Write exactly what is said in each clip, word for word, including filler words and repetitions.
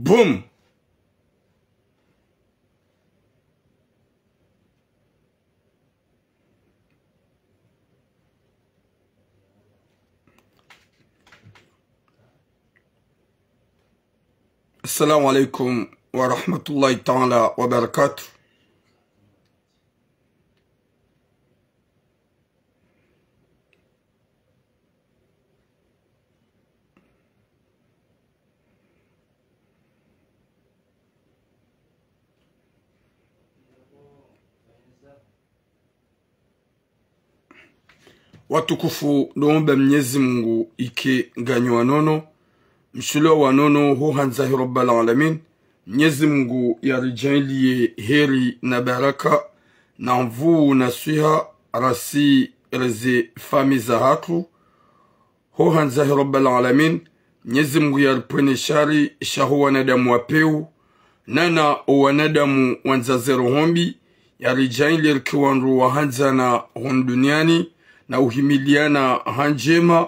Boum. Assalamu alaikum wa rahmatullahi ta'ala wa barakatuh. Watukufu, ndo omba Mnyezi Mungu ike nganyi wa nono, mshilo wa nono ho handza he Rabbal Alamin. Mnyezi Mungu yaridjaanliye heri na baraka, na nvuu na swiha, rasi reze famiyi zahatru, ho handza he Rabbal Alamin. Mnyezi Mungu yaripvwene shari shaho wanadamu wa pewu, nana o wanadamu wandza ze roho mbi, yaridjaanliye rike wandru wa handzana hunu duniani, na uhimiliana ha ndjema,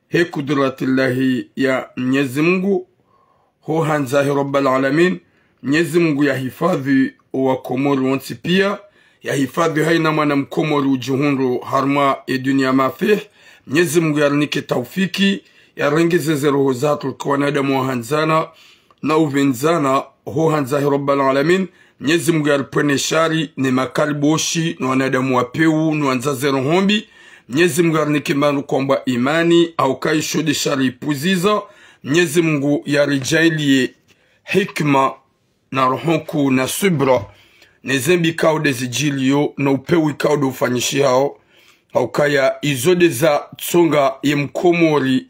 he kudratillahi ya Mnyezi Mungu, ho handza he Rabbal Alamin. Mnyezi Mungu yahifadhwi o Wakomori wontsi piya, yahifadhwi hayina mwana Mkomori udjihundru harumwa ye duniya mafihi. Mnyezi Mungu yarinike taufiki, yarengeze ze roho zahatru rike wanadamu wa handzana, na upvendzana, ho handza he Rabbal Alamin. Mnyezi Mungu yaripvwene shari ne makariboshi, no wanadamu wa pewu, no wandza ze roho mbi. Mnyezi Mungu yarinike mbanu kwamba imani, hauka isho nde shari ipvuziza. Mnyezi Mungu yaridjaanliye hikima na roho nkuu na subra, ne zembi ikao nde zidjiliyo, no upewu ikao nde ufanyishihao. Haukaya izo nde zatsonga ye Mkomori,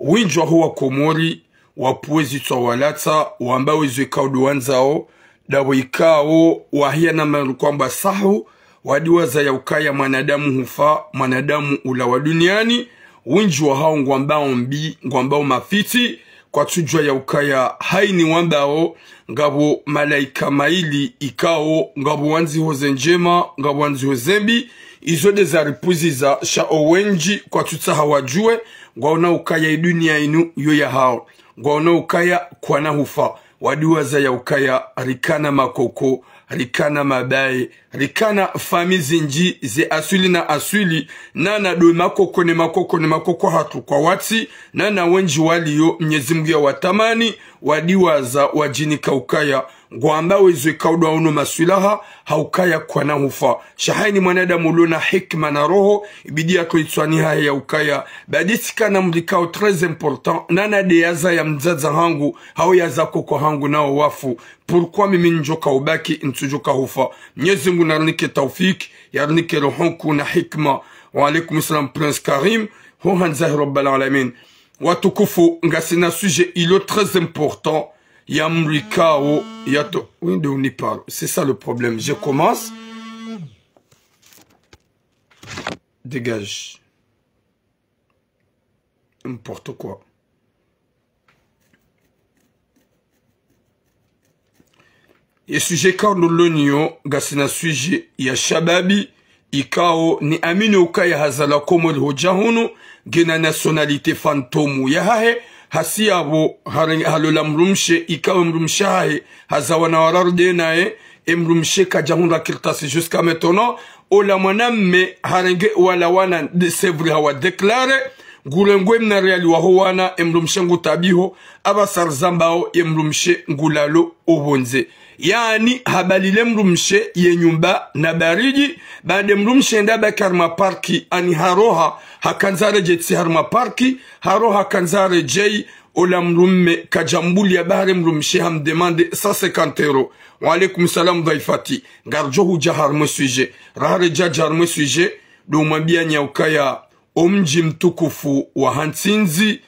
windji waho Wakomori, wapvuwe zitswa walatsa, wambawe zo ikao nde wandzao, ndapvo ikao wahiya na maru kwamba sahu, wadiwaza ya ukaya mwanadamu hufa, mwanadamu ulawa duniani, windji wahao ngwambao mbi, ngwambao mafitsi, kwatsudjuwa ya ukaya hayini wambao, ngapvo malaika mayili ikao, ngapvo wandziho ze ndjema, ngapvo wandziho ze mbi. Izo nde zaripvuziza sha owendji kwatsutsaha wadjuwe, ngwaona ukaya iduniya inu yo yahao. Ngwaona ukaya kwana hufa. Wadiwaza ya ukaya rikana makoko, rikana mabaye, rikana famiyi zindji ze aswili na aswili, nana ndo makoko ne makoko ne makoko hatru kwawatsi, nana wendji waliyo Mnyezi Mungu yawatamani, wadiwaza wadjinika ukaya, ngwambawe zo ikao nde waono maswilaha, haukaya kwana hufa. Sha hayini mwanadamu ulo na hikima na roho, ibidi yatowe itswani hahe ya ukaya, badi tsikana mdru ikao très important, nana nde yazaya mdzadze hangu, hau yazaya koko hangu nao wafu. Pourquoi mimi ndjoka ubaki, ntsudjoka hufa? Mnyezi Mungu narinike taufiki, yarinike roho nkuu na hikima. Wa alaikum salam, Prince Karim, ho handza he Rabbal Alamin. Watukufu, ngasina sujet ilo très important, ya mdru ikao, yato, oui, nde uniparo. C'est ça le problème. Je commence. Dégage. N'importe quoi. Ye sujet ikao ndo loniyo, ngasina sujet ya shababi, ikao niamini ukaya hazalwa Komori hodja hunu, ngena nationalité fantôme yahahe, hasi yapvo, hare-, halola mdrumshe, ikao mdrumshe hahe, haza wana wararu nde naye, e mdrumshe kadjahundra kartasi jusqu'à maintenant. Ola mwanamme harenge wala wana de-, c'est vrai hawa déclaré, ngurengwe mna riali waho wana, e mdrumshe ngutabiho, apvasa rizambao ye mdrumshe ngulalo opvondze. Yaani habalile mdrumshe ye nyumba na baridi, baanda mdrumshe nda baki harumwa parki, ani haroha, hakandza redjeyi tsi harumwa parki, haroha hakandza redjeyi, ola mdrumme kadjambuliya bahari mdrumshe hamdemande cent cinquante euros. Wa alaikum salam Dhaifati. Ngaridjo hudja harumwe sujet. Raha redjadja harumwe sujet, ndo mwambiyani ya ukaya omdji mtukufu wa Hantsindzi,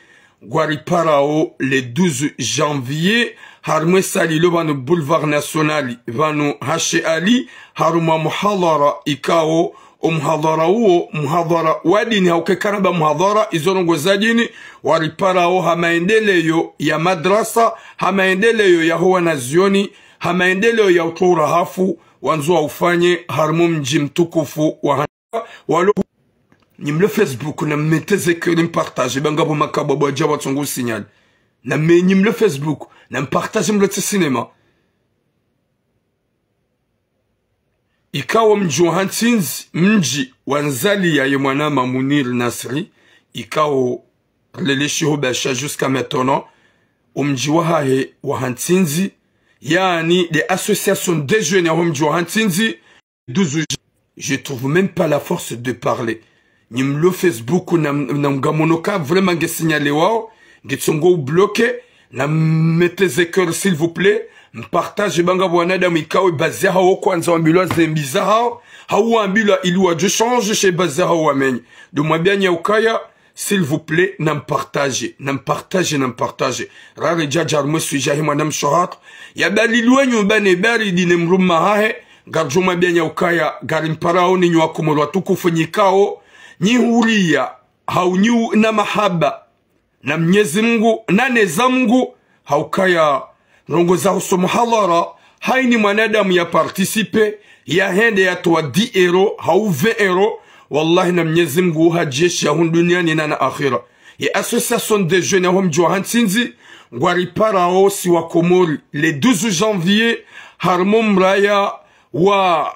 ngwariparao le douze janvier, harumwe salle ilo pvanu Boulevard National, pvanu Hache Ali, harumwa muhadhara ikao, omuhadhara uwo, muhadhara wa dini, hauka karamba muhadhara, izo ndrongoo za dini, wariparao ha maendeleyo ya madrasa, ha maendeleyo yaho wanazioni, ha maendeleyo ya utowa urahafu, wandzo waufanye harumwa omdji mtukufu wa Han-, walo, nyi mlo Facebook na mmeteze cœur, mpartage, ba ngapvo makabwa bwadja watsongo signal. Na menyi mlo Facebook, na mpartage mlo tsi cinéma. Ikao mdji wa Hantsindzi, mdji wa nzaliya ye mwanama Munir Nasri, ikao relèche ho Basha jusqu'à maintenant, omdji wahahe wa Hantsindzi, yaani de association des jeunes yaho mdji wa Hantsindzi, douze juin. Je trouve même pas la force de parler. Nyi mlo Facebook na, na mgamono ka vraiment nge signalé wao, nge tsongo u bloqué, na mettez cœur s'il vous plaît, mpartage banga bo wanadamu ikao bazi yahao kwandza wambilwa zembi zahao, hau wambilwa ili wadjo change she bazi yahao wamenye. Do mwambianyi ukaya, s'il vous plaît, na mpartage, na mpartage, na mpartage. Rare djadja harumwe sujet yahe mwanamshe hatru, ya balilwe nyumba ne baridi ne mdrume wahahe, ngaridjo mwambianyi ukaya, ngari mparao ni nyi wakomori watukufu nyi ikao, nyi huria, hau nyi u-, na mahaba na Mnyezi Mungu, na neza Mungu, haukaya ndrongo za husu muhadhara, haini mwanadamu ya participe, ya hende ya towa dix euros, hau vingt euros, wallahi na Mnyezi Mungu hadjeshi ya hunu duniani na na akhira. Ye association des jeunes yaho mdji wa Hantsindzi, ngwariparao si wakomori, le douze janvier, harumwa mraya wa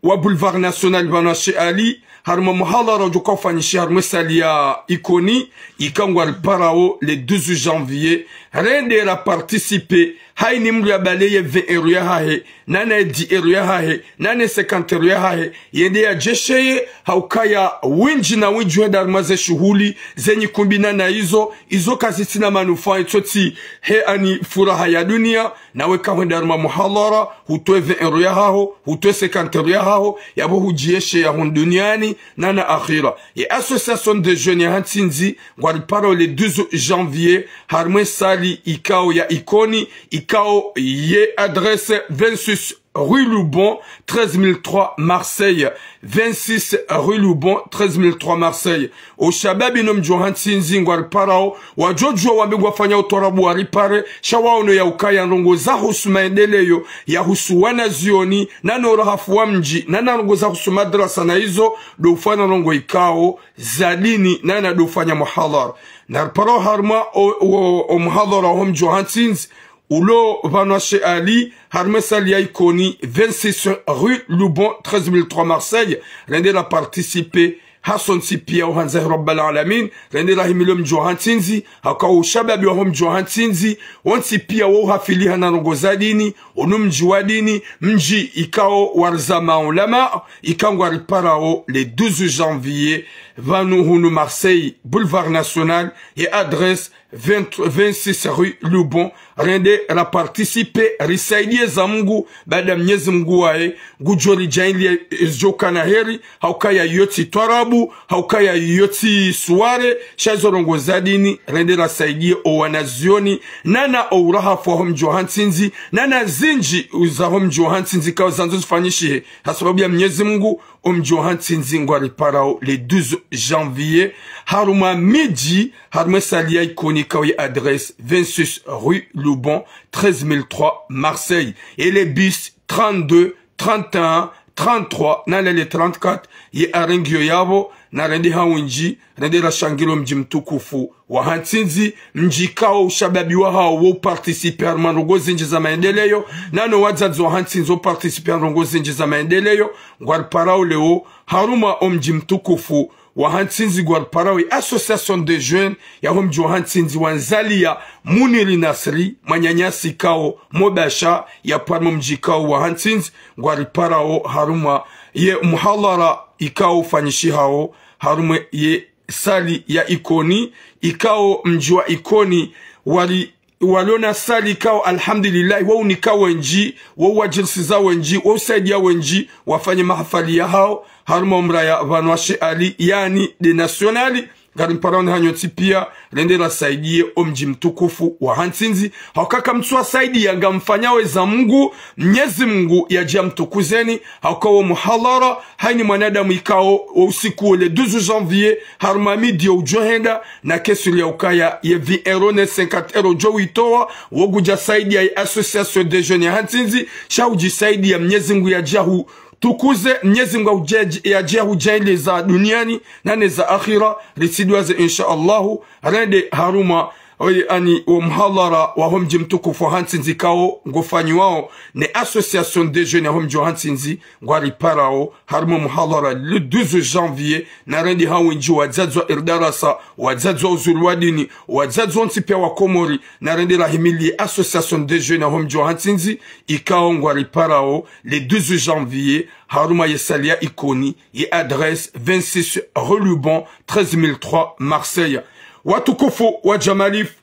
wa Boulevard National pvanu Sheikh Ali, harumwa muhadhara udjo ka ufanyishiha harumwa salle ya Ikoni, ikao ngwariparao le douze janvier, rende ra participe, haini mdru ya bale ye vingt euros yahahe, nana ye dix euros yahahe, nana ye cinquante euros yahahe, yende ya djesheye, haukaya windji na windji hwenda harumwa ze shuhuli, zenyi kumbi nana izo, izo kazitsina manufaa, itso tsi he ani furaha ya dunia, nawe ka hwenda harumwa muhadhara, hutowe vingt euros yahaho, hutowe cinquante euros yahaho, yapvo hudjiyeshe ya hunu duniani, nana akhira. Ye association des jeunes ya Hantsindzi, ngwariparao le douze janvier, harumwa salle ikao ya Ikoni, ikao ye adresse vingt-six rue Loubon, treize mille trois, Marseille. Vingt-six rue Loubon, treize mille trois, Marseille. Oshababi no mdji wa Hantsindzi ngwariparao, wadjodjuwa wambe ngwafanya utwarabu waripare, sha waono ya ukaya ndrongo za husu maendeleyo, ya husu wanazioni, nana urahafu wa mdji, nana ndrongo za husu madrasa na izo, do ufanya ndrongo ikao, za dini, nana do ufanya muhadhara. Nariparao harumwa o, o, o muhadhara waho mdji wa Hantsindzi, ulo pvanu Sheikh Ali, harumwa salle ya Ikoni, vingt-six rue Loubon, treize mille trois, Marseille, rende ra participe, hasontsi pia uhandza Rabbal Alamin, rende rahimilio mdji wa Hantsindzi, haka ushababi waho mdji wa Hantsindzi, wontsi pia wo uhafiliha na ndrongo za dini, unu mdji wa dini, mdji ikao wariza maulama, ikao ngwariparao le douze janvier, pvanu hunu Marseille, Boulevard National, ye adresse vingt, vingt-six rue Loubon, rende ra participe, risaidie za Mungu, baada Mnyezi Mungu waye, ngudjo ridjaanliya, eh, zidjo kana heri, haukaya iyo tsi twarabu, haukaya iyo tsi suware, sha izo ndrongo za dini, rende rasaidie o wanazioni, nana o urahafu waho mdji wa Hantsindzi, nana zindji zaho mdji wa Hantsindzi kao zandzo zifanyishihe, ha sababu ya Mnyezi Mungu, o mdji wa Hantsindzi ngwariparao le douze janvier, harumwa midi, harumwa salle ya Ikoni ikao ye adresse vingt-six rue Loubon, treize mille trois, Marseille. Et les bus trente-deux, trente et un, trente-trois, nana le trente-quatre, ye arengio yapvo, na rende ha windji, rende rashangilio mdji mtukufu wa Hantsindzi, mdji ikao ushababi wahao wo uparticipe harumwa ndrongo zindji za maendeleyo, nano wadzadze wa Hantsindzi wo uparticipe harumwa ndrongo zindji za maendeleyo, ngwariparao leo, harumwa o mdji mtukufu wa Hantsindzi ngwariparao ye association des jeunes yaho mdji wa Hantsindzi wanzaliya Muniri Nasri, mwananyasi ikao mubasha ya pvanu mdji ikao wa Hantsindzi, ngwariparao harumwa ye muhadhara ikao ufanyishihao, harumwa ye salle ya Ikoni, ikao mdji wa Ikoni wali, waliona salle ikao, alhamdulillahi, wo unika wendji, wo uwajirisiza wendji, wo usaidia wendji, wafanye mahafali yahao, harumwa o mraya pvanu Sheikh Ali, yaani de National, ngariparao ni hanyu ntsi pia, rende rasaidie o mdji mtukufu wa Hantsindzi, hauka ka mtsu wasaidia ngamfanyao eza Mungu, Mnyezi Mungu yadje yamtukuzeni, hauka wo muhadhara, haini mwanadamu ikao, wo usiku wo le douze janvier, harumwa midi yo udjo henda, na kesuri ya ukaya ye vingt euros ne cinquante euros djo witowa, wo ngudja saidia ye association des jeunes ya Hantsindzi, sha udjisaidia Mnyezi Mungu yadje yahutukuze, Mnyezi Mungu udje, yadje yahudjaanliye za duniani, nane za akhira, ritsidwaze insha Allahu, rende harumwa Oyi, ani wo muhadhara waho mdji mtukufu wa Hantsindzi ikao ngofanyiwao ne association des jeunes yaho mdji wa Hantsindzi, ngwariparao harumwa muhadhara le douze janvier, na rende ha wendji wadzadze wa irdarasa, wadzadze wa uzuri wa dini, wadzadze wontsi pia wa Komori, na rende rahimili association des jeunes yaho mdji wa Hantsindzi, ikao ngwariparao le douze janvier, harumwa ye salle ya Ikoni, ye adresse vingt-six rue Lubon, treize mille trois, Marseille. Watukufu wa Jamalif,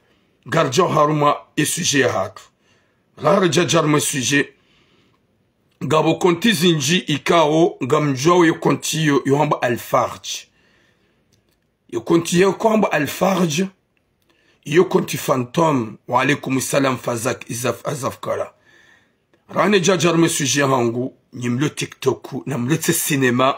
ngaridjao harumwa ye sujet yahatru. Raha ridja harumwa ye sujet, ngapvo konti zindji ikao ngamdjuao ye konti yo, yo hambwa Alfarj. Ye konti yo hambwa Alfarj, yo konti fantôme. Wa alaykum salam, Fazak Izaf Azafkara. Raha nidja harumwa ye sujet yahangu, nyi mlio TikTok, na mlio tsi cinéma,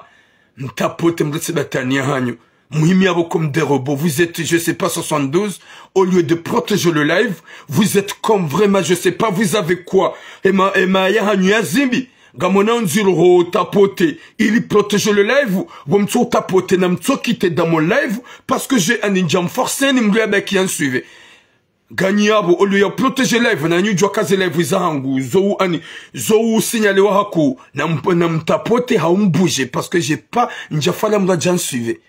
mtapote, mlio tsi batania hanyu. Muhimi yapvo comme des robots. Vous êtes, je sais pas, soixante-douze, au lieu de protéger le live, vous êtes comme vraiment, je sais pas, vous avez quoi? Ema, ema yahanyu ya zimbi. Ngamwona undziro ho tapote, ili protéger le live, pvo mtso tapote na mtso quitter dans mon live, parce que j'ai un ninja forcé, ni mlio yabaki ya nsuive. Nganyi yapvo, au lieu ya protéger live, na nyi mdjuwa ka ze live zahangu, zo u ani, zo u signalé wa haku, na mp-, na mtapote, ha umbuje, parce que j'ai pas, ndja fala mdru adja nsuive.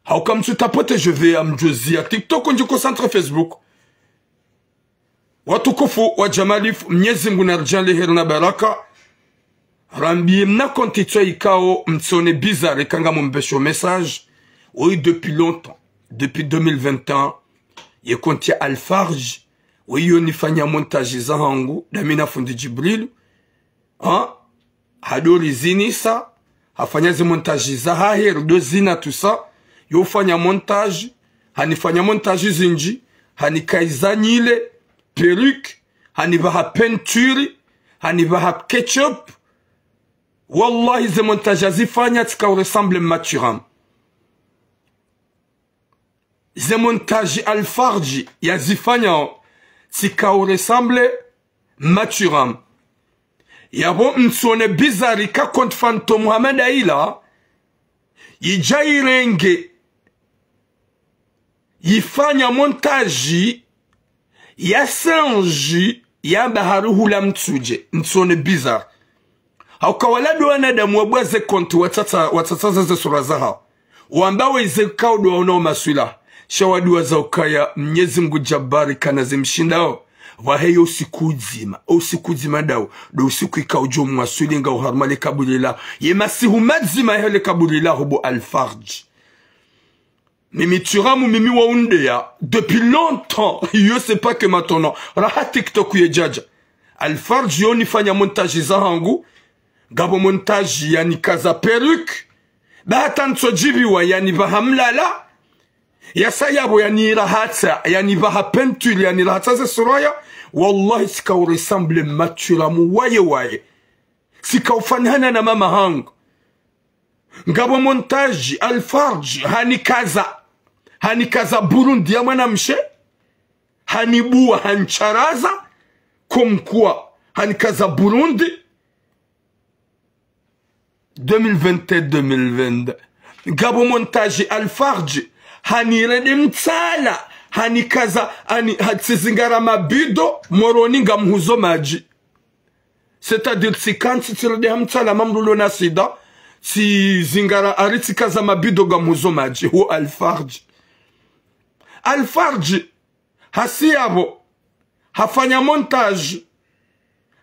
Hauka mtsu tapote, je vais amdjozia TikTok, ndji concentré Facebook. Watukufu wa Jamalif, Mnyezi Mngu naridjaanlie heri na baraka. Rambiye mna konti tso ikao mtsione bizarre, eka ngamumbesho message. Oui, depuis longtemps, depuis deux mille vingt et un, ye konti ya Alfarj, oui, yo nifanya montage zahangu, dami na fundi Djibril. Hein? Hado rizinisa, hafanya ze montage zahahe, rido zina tout ça. Yo ufanya montage, hanifanya montage zindji, hanika iza nyile, perruque, hanipvaha peinture, hanipvaha ketchup. Wallahi, ze montage azifanya tsika u ressemble Mathurin. Ze montage Alfarj yazifanya tsika u ressemble Mathurin. Yapvo mtsione bizarre ka konti fantôme Muhammad Aila, yidja yirenge, yifanya montage ya singe, yamba hari hula mtsudje, mtsione bizarre. Hauka wala ndo wanadamu wabua ze konti watsatsa, watsatsa ze sura zahao. Wamba weze kao ndo waonao maswila. Sha wadjuwa za ukaya Mnyezi Mngu Jabari kana zimshindao. Pvahe yo usiku udzima, usiku udzima ndao, ndo usiku ikao djo mwaswili ngao harumwa le kaburi la. Ye masihu madzima yahe le kaburi laho bo Alfarj. Mimi Thuram, mimi wa undeya, depuis longtemps, yo c'est pas que maintenant. Raha TikTok yedjadja. Alfarj yo nifanya montage zahangu, ngapvo montage yanikaza perruque, ba hata ntsodjibiwa yanipvaha mlala, yasa yapvo yanirahatsa, yanipvaha peinture, yanirahatsa ze sura ya, wallahi tsika u ressemble Mathuram waye waye. Tsika ufanana na mama hangu. Ngapvo montage, Alfarj, hanikaza. Hanikaza burundi ya mwanamshe. Hanibua, hanisharaza. Comme quoi, hanikaza burundi. Deux mille vingt et un, deux mille vingt-deux. Ngapvo montage, Alfarj, hanirende mtsala. Hanikaza, hani, ha, tsizingara mabido, Moroni ngamhuzo madji. C'est-à-dire, tsikantsi tsirende ha mtsala mamrulo na sida, tsizingara ari tsikaza mabido ngamhuzo madji, ho Alfarj. Alfarj, hasi yapvo, hafanya montage,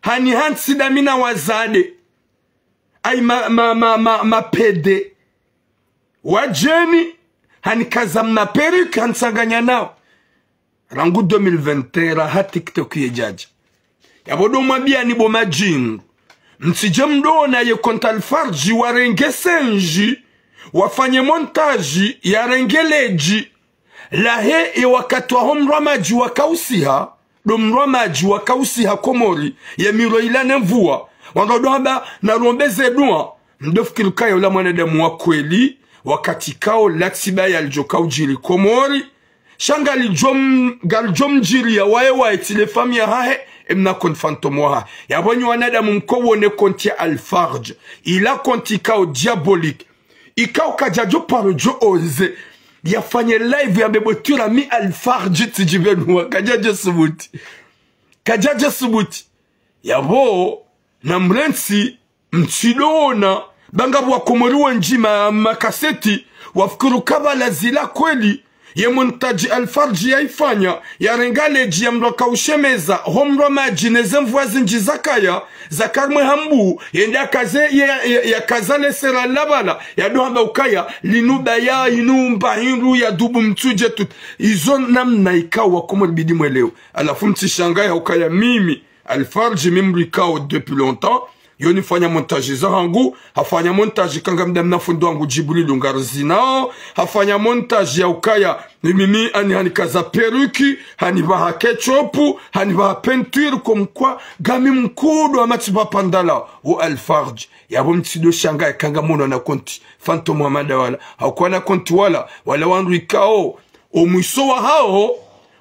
hanihantsi dami na wazade, ayi ma, ma, ma, ma, ma pédé, wadjeni, hanikaza mna perruque, hanitsanganya nao. Rangu deux mille vingt et un, raha TikTok yedjadja. Yapvo ndo mwambiyani bo madjingu. Mtsidje mdona ye konti Alfarj warenge singe, wafanye montage, yarenge ledji. Lahe ye wakati waho mrwa madji wakausiha, ndo mrwa madji wakausiha Komori, ye miro ila ne mvua. Wanga ndo hamba na rombe ze dua. Mdo fikiri kaya ula mwanadamu wa kweli, wakati kao latsiba yalidjo kaudjiri Komori, sha ngalidjo m-, ngalidjo mdjiri ya waye waye tsi le famiyi yahahe, emna konti fantôme wahahe. Yapvo nyi wanadamu mko wone konti ya Alfarj. Ila konti ikao diabolique. Ikao kadjadjo paro djo oze. yafanye live yambe bo Twira mi Alfardji tsidjibenuwa. Kadjadja subuti. Kadjadja subuti. Yapvo, namrentsi, mtsidowona, ba ngapvo wakomori wendji ma, makaseti, wafikiri ukaya pvala zila kweli, ye montage Alfardji yaifanya, yarenga ledji ya mdru akaushemeza, ho mdru wa madji neze mvua zindji zakaya, zaka harumwa hambu, yende akaze, ye, ye, yakaza lesera la pvala, yado hamba ukaya, linu baya, inu mba hindru, ya dubu mtsudje tut. Izo namna ikao wakomori bidi mwelewe. Halafu mtsishangaya ukaya mimi, Alfardji mi mdru ikao depuis longtemps, yo nifanya montage zahangu, hafanya montage kanga mdamna fundi wangu Djibril Ungarzina, hafanya montage ya ukaya, mimi hani, hanikaza perruque, hanipvaha ketchup, hanipvaha peinture, comme quoi, ngami mkudu amatsi pvapvandala, o Alfardji, yapvo mtsido shangaya kanga mwono na compte, fantôme wa mada wala, hakuwa na compte wala, wala wandru ikao, omwiso wahawo,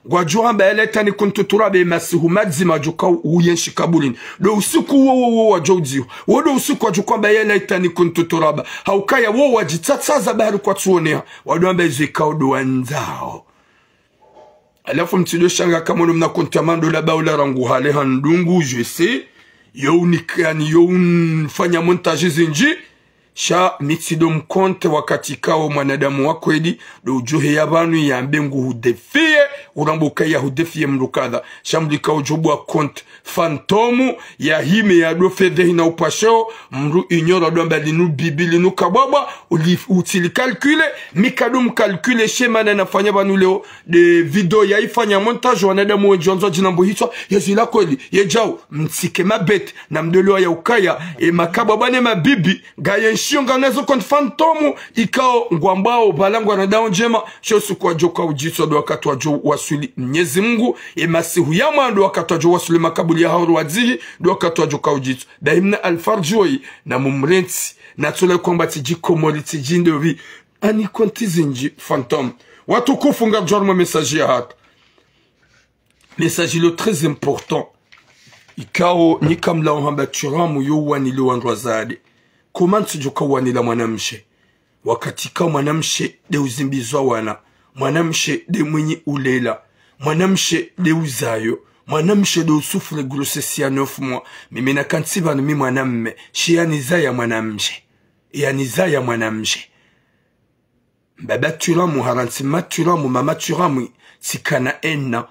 ngwadjo hamba yalaitani kuntu turaba, masihu madzima djoka uyenshi kaburini. Ndo usiku wo, wo, wo wadjo udziwa. Wo ndo usiku wadjo hamba yalaitani kuntu turaba. Haukaya wo wadjitsatsaza bahari kwatsuoneha. Wado hamba izo ikao ndo wandzao. Halafu mtsido shanga kamwono mna compte ya mandola ba ula rangu hale handungu, je sais. Yo unikani, yo unifanya montage zindji. Sha mi tsido mcompte wakati ikao mwanadamu wa kweli, ndo udjo heya pvanu yambe nguhudéfier, urambe ukaya hudéfier mdru kadha. Sha mdru ikao djo bua compte fantôme, yahime yado fedhehi na upasheo, mdru inyora ndo amba linu bibi linu kabwabwa, uli, utsili calculer, mi kado mcalculer she mana nafanya pvanu leo, nde video yaifanya montage wanadamu wendji wandzo djinambo hitswa, ye zila kweli, ye djau, mtsike mabete, na mdelewa ya ukaya, e makabwabwa ne mabibi, ngayenshio nganazo compte fantôme, ikao ngwambao pvala ngwanadawo ndjema, sho usiku wadjoka udjitswa ndo wakati wadjo waswili Mnyezi Mungu, e masihu ya mwando wakati wadjo waswili makaburi ya hawo ndo wadzihi, ndo wakati wadjoka udjitswa. Daima na Alfardji woyi, na mumrentsi, na tsula kwamba tsidji Komori, tsidji ndopvi, ani compte zindji fantôme. Watukufu ngardjo harumwa message ya hata. Message lo très important. Ikao nyi kamlao hamba Twiramu yo uwanile wandru wazade. Comment ntsi djoka uwanila mwanamshe? Wakati ikao mwanamshe nde uzimbizwa wana. Mwanamshe nde mwinyi ulela. Mwanamshe nde uzayo. Mwanamshe nde usouffre grossesse ya neuf mois. Mimi nakantsi pvanu mi mwanamme. She yanizaya mwanamshe. Yanizaya mwanamshe. Mbaba Twiramu, harantsi ma Twiramu, mama Twiramu, tsikana ena,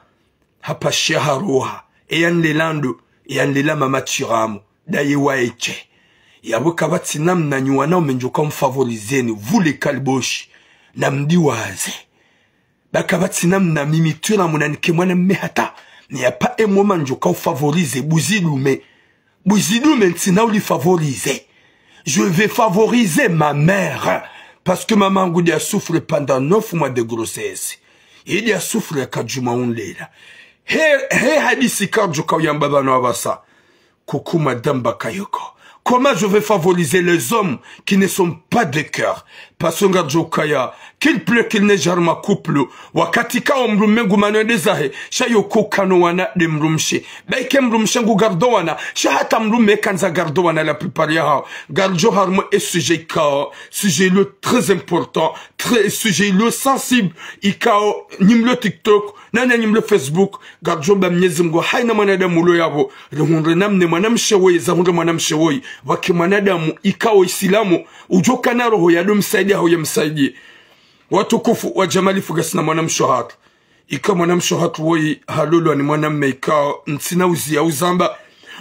hapvashiya haroha, eya nlela ndo, eya nlela mama Twiramu, ndaye waye tse. Yapvo kapvatsi namna nyi wanaume ndjoka mfavorizeni, vous les kalboshi, na mdiwaze. Ba kapvatsi namna mimi Twiramu nanike mwanamme hata, ni yapa emoma ndjoka ufavorize, buzidume. Buzidume ntsina uli favoriser. Je vais favoriser ma mère. Parce que mamangu nde a souffre pendant neuf mois de grossesse. Ye nde a souffre yaka djuma unlela. He, he hadisi kardjo kauyamba pvanu apvasa. Coucou madame Bakayoko. Comment je vais favoriser les hommes qui ne sont pas de cœur? Parce que ngardjo kaya, qu'il pleuve, qu'il neige, harumwa couple, wakati ikao mdrume ngumanende zahe, sha yo kukano wana nde mdrumshe. Ba ike mdrumshe ngu gardo wana, sha hata mdrume kandza gardo wana la plupart ya hawo. Ngardjo harumwa e sujet ikao, sujet lo très important, très, sujet lo sensible, ikao, nyi mlo TikTok, nana nyi mlo Facebook, ngardjo mba Mnyezi Mungu, haina mwanadamu ulo yapvo, rihundre namna mwanamshe woyi, zahundre mwanamshe woyi, pvwake mwanadamu, ikao Isilamu, udjoka na roho ya do msaidia, hau ya msaidia. Watukufu wa Jamali Fugasi na mwanamshe hatru. Ika mwanamshe hatru woyi halolwa ni mwanamme ikao ntsina uziya uzamba.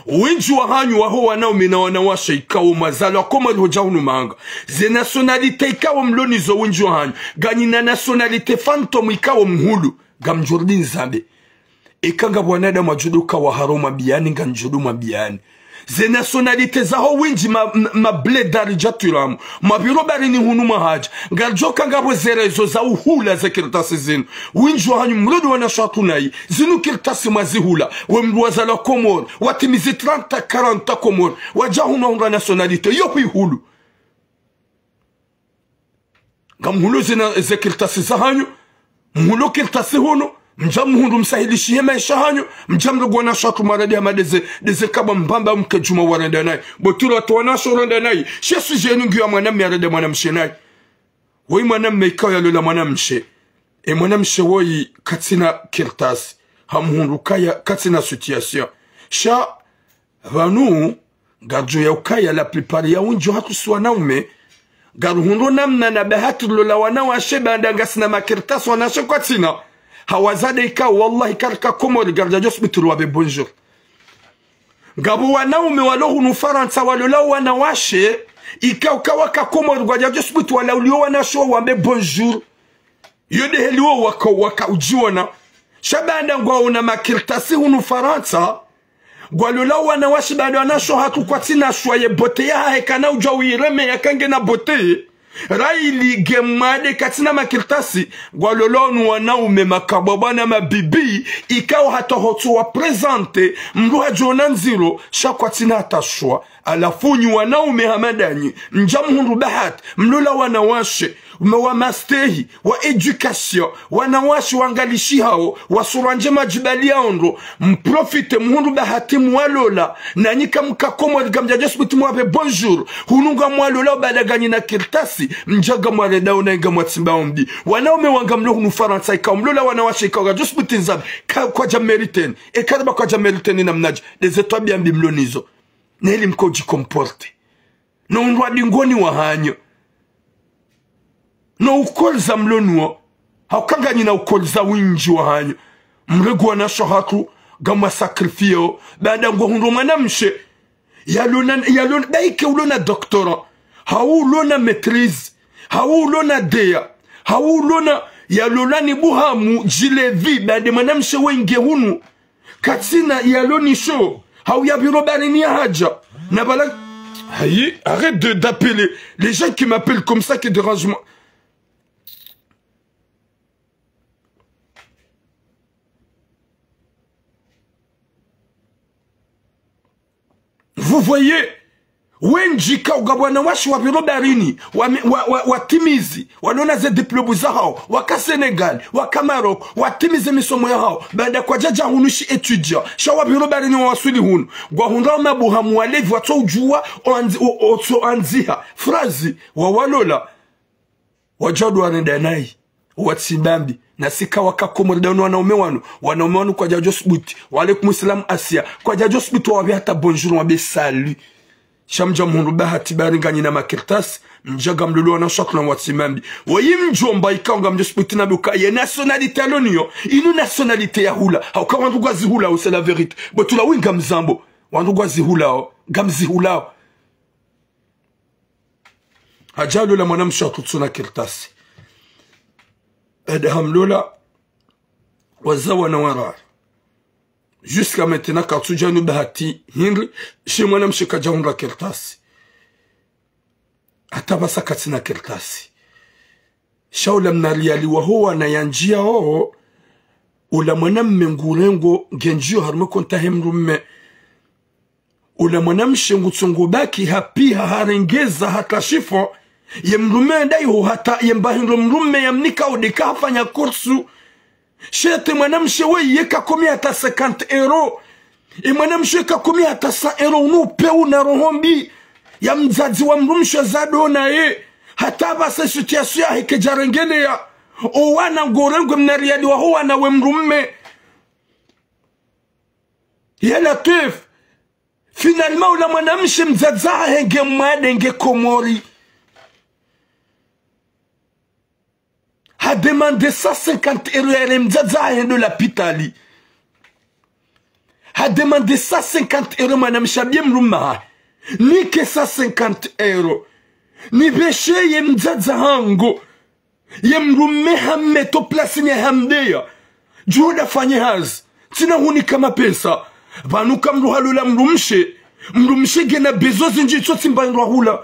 Wendji wahanyu waho wanaume na wanawashe ikao mwazalwa Komori hodja hunu manga. Ze nationalité ikao mlo nizo wendji wahanyu. Nganyi na nationalité fantôme ikao mhulu. Ngamdjorudi nzambe. Eka ngapvo wanadamu wadjodoka waharumwa biyani, ngandjodo mwa biyani. Ze nationalité zaho wendji ma, ma, mabledari dja Twiramu. Mapviro barini hunu mwahadja. Ngardjoka ngapvo ze réseaux za uhula ze kartasi zinu. Wendji wahanyu mlo ndo wanashe hatru nayi. Zinu kartasi mwazihula. We mdru wazalwa Komori. Watimizi trente, quarante Komori. Wadja hunu wahundra nationalité. Yo hwihulu. Ngamhulo zina ze kartasi zahanyu, mhulo kartasi hunu, mdja mhundru msahilishihe maesha hanyu, mdja mlo ndo wanashe hatru mwaradi hama ndeze, ndeze kaba mbamba mke djuma warenda nayi. Bo Twira hata wanashe urenda nayi, she sujet yinu ngiyo ya mwanamme yarenda mwanamshe nayi. Woyi mwanamme ikao yalola mwanamshe. E mwanamshe woyi katsina kartasi. Hamhundru kaya katsina situation. Sha pvanu, ngaridjo ya ukaya la plupart ya wendji wahatru si wanaume, ngaruhundro namna na bahati rilola wanawashe baanda ngasina makartasi wanawashe kwatsina. Hawazade ikao, wallahi, karika Komori, ngaridjadjo subutu riwape bonjour. Ngapvo wanaume walo hunu Farantsa walola wanawashe, ikao kawaka Komori, ngwadjadjo subutu walaulio wanawashe wawambe bonjour. Yo de heli wo waka, waka udjiona. Sha baanda ngwaona makartasi hunu Farantsa, ngwalola wanawashe baanda wanawashe wahatru kwatsina shwa ye beauté yahahe kana udjuwa uyireme yaka ngena beauté. Raili nge mwade katsina makartasi, ngwalola wanu wanaume makabwabwa na mabibi, ikao hata hotso wa présenter, mndru hadjona ndziro, sha kwatsina hata shwa. Halafu nyi wanaume hama ndanyi, mdja mhundru bahati, mlola wanawashe, ume wa mastehi, wa éducation, wanawashe wangalishihao, wa sura ndjema djibali ya ondro, mprofite mhundru bahati mwalola, nanyi kamka Komori ngamdjadjo subutu mwape bonjour, hunu ngamwalola ubada nganyina kartasi, mdja ngamwarendao na ngamwatsimbao mbi. Wanaume wanga mlo hunu Farantsa ikao, mlola wanawashe ikao, ngadjo subutu nzambi, ka, kwadja mériter ni, e karaba kwadja mériter ni namnadje, de ze twabiya mbi mlo nizo. Neli mkodji comporter. No undrwa dingoni wahanyu. No ukoliza mlo nuwo. Hauka nganyina ukoliza wendji wahanyu. Mregu wanawashe wahatru, ngamwa sacrifier wo. Baanda ngohundro mwanamshe. Yalona, yalona, baike ulona doctorat. Hau ulona maîtrise. Hau ulona D E A. Hau ulona, yalona ni buhamu, djilevi, baanda mwanamshe wenge hunu. Katsina yalo nisho. Hau yapviro baharini yahadja. Na bala. Ayi, arrête de, d'appeler. Les gens qui m'appellent comme ça qui dérangent moi. Vous voyez, wendji ikao ngapvo wanawashe wapviro baharini, wa, wa, wa, watimizi, walona ze diplôme zahao, waka Sénégal, waka Maroc, watimize misomo yahao, baanda kwadjadja hunu shi étudiant, sha wapviro baharini wawaswili hunu, ngwahundrao mabuhamu walevi watso udjuwa, oandzi-, o-, otso andziha, frazi, wawalola. Wadjadwa ne danayi, watsimba mbi, na sika waka Komori danu wanaume wanu, wanaume wanu kwadjadjo subutu, wa alaikum salam Asia, kwadjadjo subutu wawapve hata bonjour, wawapve salut. Sha mdja mhundru bahati bari nganyina makartasi, mdja ngamlolo wanawashe wahatru na watsimba mbi. Woyi mdjomba ikao ngamdjo subutu nambe uka ye nationalité yalo niyo, inu nationalité ya hula, hauka wandru ngwazi hulao, c'est la vérité. Bo tula wi ngamzambo, wandru ngwazi hulao, ngamzi hulao. Hadja lola mwanamshe wahatru katsina kartasi. Baanda hamlola, wazaa wana wararu. Jusqu'à maintenant, katsudja nu bahati hindri, she mwanamshe kadja hundra kartasi. Hata pvasa katsina kartasi. Sha ula mna riyali waho wana yandjiya ho, ula mwanamme ngurengo ngendjiyo harumwa konta he mdrumme. Ula mwanamshe ngutsongo baki hapviha harengeza hata chiffon, ye mdrumme ndayiho hata ye mba hindru mdrumme yamnika ode kahafanya kursu. Shete mwanamshe woyi yeka komi hata cinquante euros. E mwanamshe yeka komi hata cent euros unu upvewu na roho mbi. Ya mdzadze wa mdrumshe zado naye. Hata pvasa situation yahe kayidjarengeleya. O wana ngorengwe mna riyali waho wana we mdrumme. Ya Latwif. Finalement, ula mwanamshe mdzadze hahe nge mwade nge Komori. Ha demande cent cinquante euros yare mdzadze hahe ndo lapitali. Ha demande cent cinquante euros mwanamshe abie mdrumme hahe. Nike cent cinquante euros. Nipveshe ye mdzadze hangu. Ye mdrumme hammeto plasini ya hamdeya. Djuhuda fanye hazi. Tsina hunika mapesa. Pvanu ka mdru halola mdrumshe. Mdrumshe ngena besoin zindji tso tsimba ndrwa hula.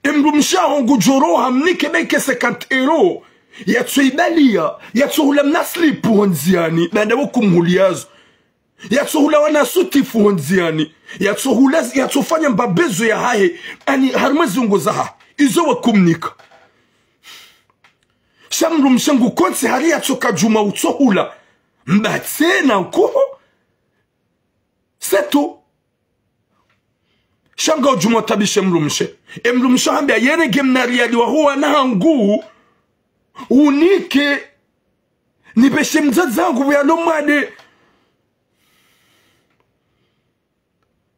E mdrumshe aho ngudjo roha mnike baike cinquante euros. Yatso ibaliya. Yatso hula mna slip ho ndziyani. Baanda wo kumhuliyazo. Yatso hula wana sutifu ho ndziyani. Yatso hula, yatso fanya mba besoin yahahe. Ani harumwa zi ungo zahahe. Izo wa kumnika. Sha mdrumshe ngu kontsi hari yatso ka djuma utso hula. Mba tsena nkuhu. C'est tout. Sha nga udjuma utabishe mdrumshe. E mdrumshe hambia yere nge mna riyali waho wana hangu. Unike. Nipveshe mdzadze hangu pvo yalo mwade.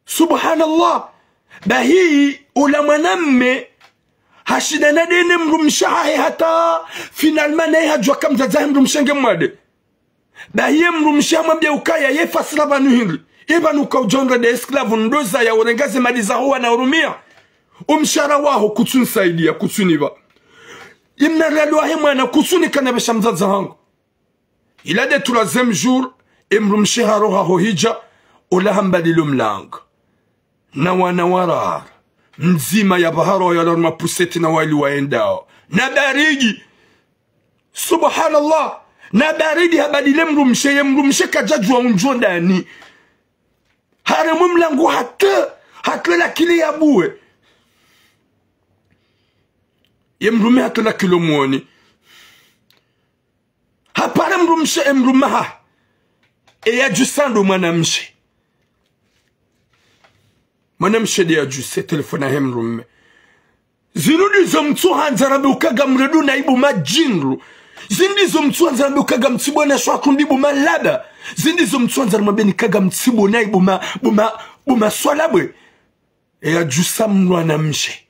Subhanallah. Bahi, ola mwanamme, hashindana de ne mdrumshe hahe hata, finalement naye hadjuwa ka mdzadze hahe mdrumshe nge mwade. Bahi ye mdrumshe hamwambia ukaya ye fasila pvanu hindri. Ipvanu kaudjondra de esclave ndoza ya urenga ze mali zaho wana urumia. Omshahara waho kutsunisaidia, kutsunipva. Imna riali wahe mwana kutsunika napvesha mdzadze hangu. Il a de troisième jour, emdrumshe haroha ho hidja, ola hambalilo mlanga. Na wana warara. Mdzima ya pvaharo ya laruma puseti na waili waendao. Na baridi. Subhanallah. Na baridi habalile mdrumshe, ye mdrumshe kadjadjuwa undjo ndani. Haremwa mlango hata, hata la kile ya buwe. Ye mdrume hata la kilo mwoni. Hapara mdrumshe, emdrume ha. Eyadjusa ndo mwanamshe. Mwanamshe de yadjuse telefoni yahe mdrume. Zinu ndizo mtsuhandza rambe uka ngamreduna ibu madjinru. Zinu ndizo mtsuhandza rambe uka ngamtsibo na shwaku mbibu malaba. Zinu ndizo mtsuhandza rambe ni ka ngamtsibo na ibu ma, bu ma, bu maswalabwe. Eyadjusa mwanamshe.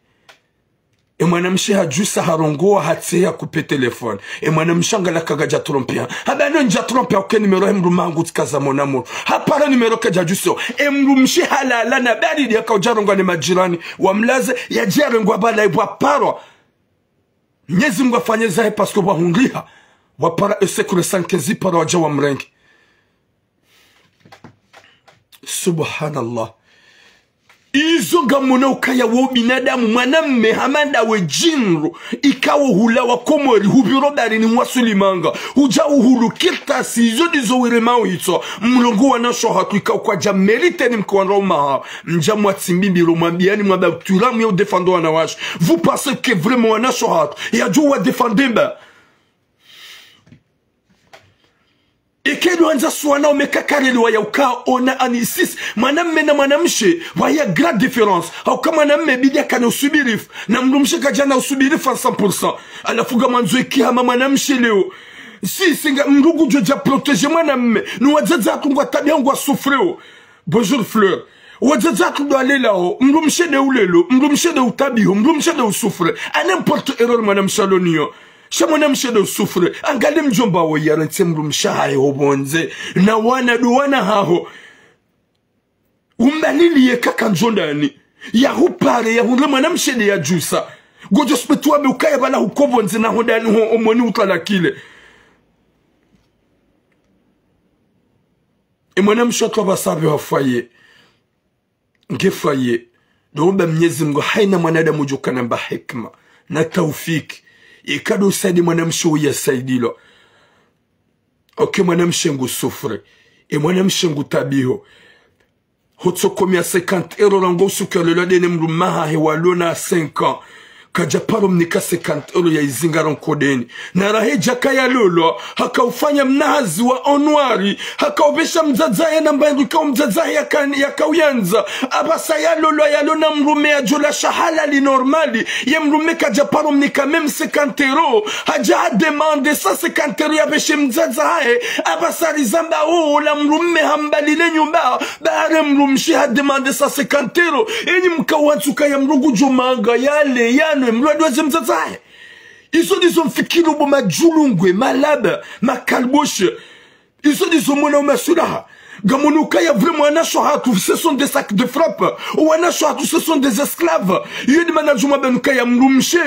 Emwanamshe hadjusa harongowa hatseha kupe telefoni. Emwanamshe angala ka kadja trompé. Hamba no ndja trompé uke numéro he mdrume hangu tsikaza mona moro. Hapara numéro kadjadjuso. Emdrumshe halala na baridi yakaudja rongowa ne majirani. Wamlaze, yadje yarengwa bala ibwa parwa. Mnyezi Mngu afanye zahe parce que wahundriha. Wapara esekure sankezi para wadja wamrenge. Subhanallah. Izo ngamona ukaya wo binadamu, mwanamme hama ndawe djinru, ikao hula wa Komori, hupviro baharini wasulimanga, hudja uhulu kirtasi, izo ndizo wire mauhitso, mrongo wanasho hatru ikao kwadja mérité ni mkiwandra umaha, mdja mwatsimbimbiro, mwambiani, mwamba turamu ya udéfendre wanawashe. Vous pensez que vraiment wanasho hatru, yadjo wadéfendre mba? Eke ndo handza suwana umekakareli waya uka ona ani sisi. Mwanamme na mwanamshe, waya grande différence. Hauka mwanamme bidi yakane usubirifu. Na mdrumshe kadjana usubirifu à cent pour cent. Halafu ngamwandzo eki hama mwanamshe leo. Sisi nga mdru ngudjo dja protéger mwanamme. Ni wadzadze hatru ngwatabiho ngwasouffreo. Bonjour Fleur. Wadzadze hatru ndo walelao. Mdrumshe de ulelo. Mdrumshe de utabiho. Mdrumshe de usouffre. À n'importe erreur mwanamshe aloniyo. Sha mwanamshe de usouffre. Angalia mdjomba wo yarantsi mdrumshe hahe ho pvondze. Na wana ndo wana haho. Umbalili ye kaka ndjo ndani. Yahupare, yahundre mwanamshe de yadjusa. Ngodjo subutu wambe ukaya bala huko pvondze na ho ndani ho omoni utalakile. Emwanamshe hatru apvasa pvo hafaye. Ngefaye, nomba Mnyezi Mngu, haina mwanadamu udjo kana mba hikima na taufiki, ikado usaidi mwanamshe uya saidilo. Ok, mwanamshe ngu souffre. E mwanamshe ngu tabiho. Hotso komia cinquante euros rangu usuku ya lelo de ne mdrume hahe walona cinq ans. Kadja paro mnika cinquante euros ya izingaro nkodeni. Na rahe djaka ya lolo, haka ufanya mnahazi wa onwari, haka upvesha mdzadze hahe na mbaindru ka umdzadze hahe yaka, yaka uyandza. Apvasa ya lolo, yalona mdrume yadjola sha halali normali. Ye mdrume kadja paro mnika même cinquante euros. Hadja ha demande cent cinquante euros yapveshe mdzadze hahe. Apvasa rizamba o, la mdrume hambalile nyumba. Bare mdrumshe ha demande cent cinquante euros. Enyi mka wantsuka ya mdru ngudjo manga, yale, yanwe, mdru adwaze mdzadze hahe. Izo ndizo mfikiri bo madjulungwe, malaba, makalboshe. Izo ndizo mwana umasulaha. Ngamona ukaya vraiment wanasho hatru, ce sont des sacs de frappe. Wanasho hatru, ce sont des esclaves. Iyo ndi mana djuma benu kaya mdrumshe,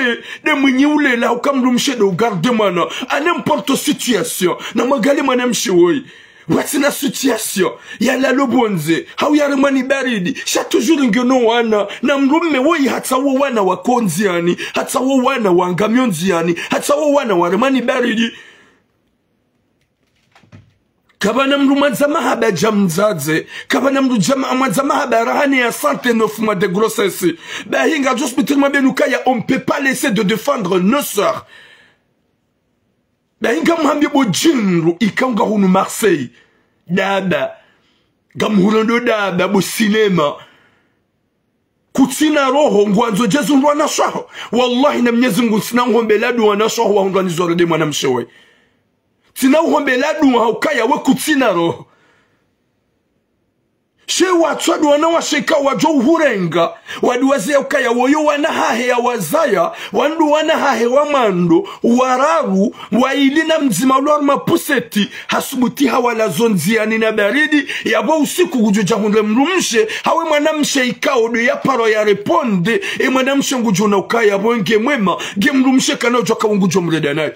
de mwinyi ulela, uka mdrumshe de ugarde mwana. À n'importe situation. Na mwangalie mwanamshe woyi. Watsina situation, yalalo pvondze, hau yaremwa ni baridi, sha toujours ngeno wana, na mdrume woyi hatsaho wana wako ndziani, hatsaho wana wangamio ndziani, hatsaho wana waremwa ni baridi. Kapvana mdru mwandza mahaba dja mdzadze, kapvana mdru dja ma-, mwandza mahaba raha ne ya cent et neuf mois de grossesse. Bahi ngadjo subutu nimwambie nukaya, on peut pas laisser de défendre nos sœurs. Bahi ngamhambi bo djindru ikao nga hunu Marseille. Daba. Ngamhurendo daba bo cinéma. Kutsina roho, ngwandzo dje zihundrwa na shaho. Wallahi na Mnyezi Mngu, ntsina uhombela dua na shaho wahundrwa ni zoro de mwanamshe we. Tsina uhombela dua ha ukaya we kutsina roho. She watswa dua na washeka wadjo uhurenga, wadiwaze ya ukaya woyo wana hahe ya wazaya, wandru wana hahe wa mwando, wararu, waili na mdzima ulo harumwa puseti, hasubuti hawala zo ndziani na baridi, yapvo usiku kudjo dja hundre mdrumshe, hawe mwanamshe ikao ndo ya paro ya réponde, e mwanamshe ngudjo ona ukaya pvo nge mwema, nge mdrumshe kana udjo ka ngudjo mreda naye.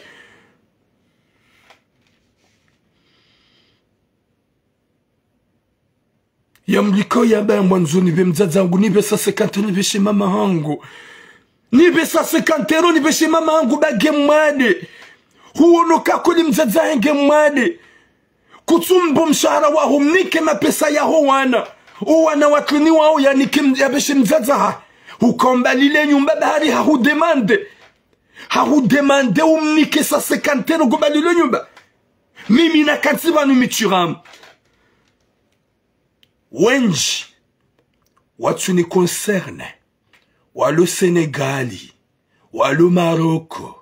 Ya mliko ya ba ya mwandzo nipve mdzadze hangu, nipve cent cinquante euros, nipve she mama hangu. Nipve cent cinquante euros, nipve she mama hangu, ba nge mwade. Huono ka kweli mdzadze hahe nge mwade. Kutsumbo mshahara waho mnike mapesa yaho wana. O wana watsuni wao yanike m-, yapveshe mdzadze hahe. Hukomba lile nyumba bahari hahudemande. Hahudemande umnike cent cinquante euros komba lile nyumba. Mimi nakantsi pvanu mitsiramu. Wendji watsuni concerne, walo Senegali, walo Maroko,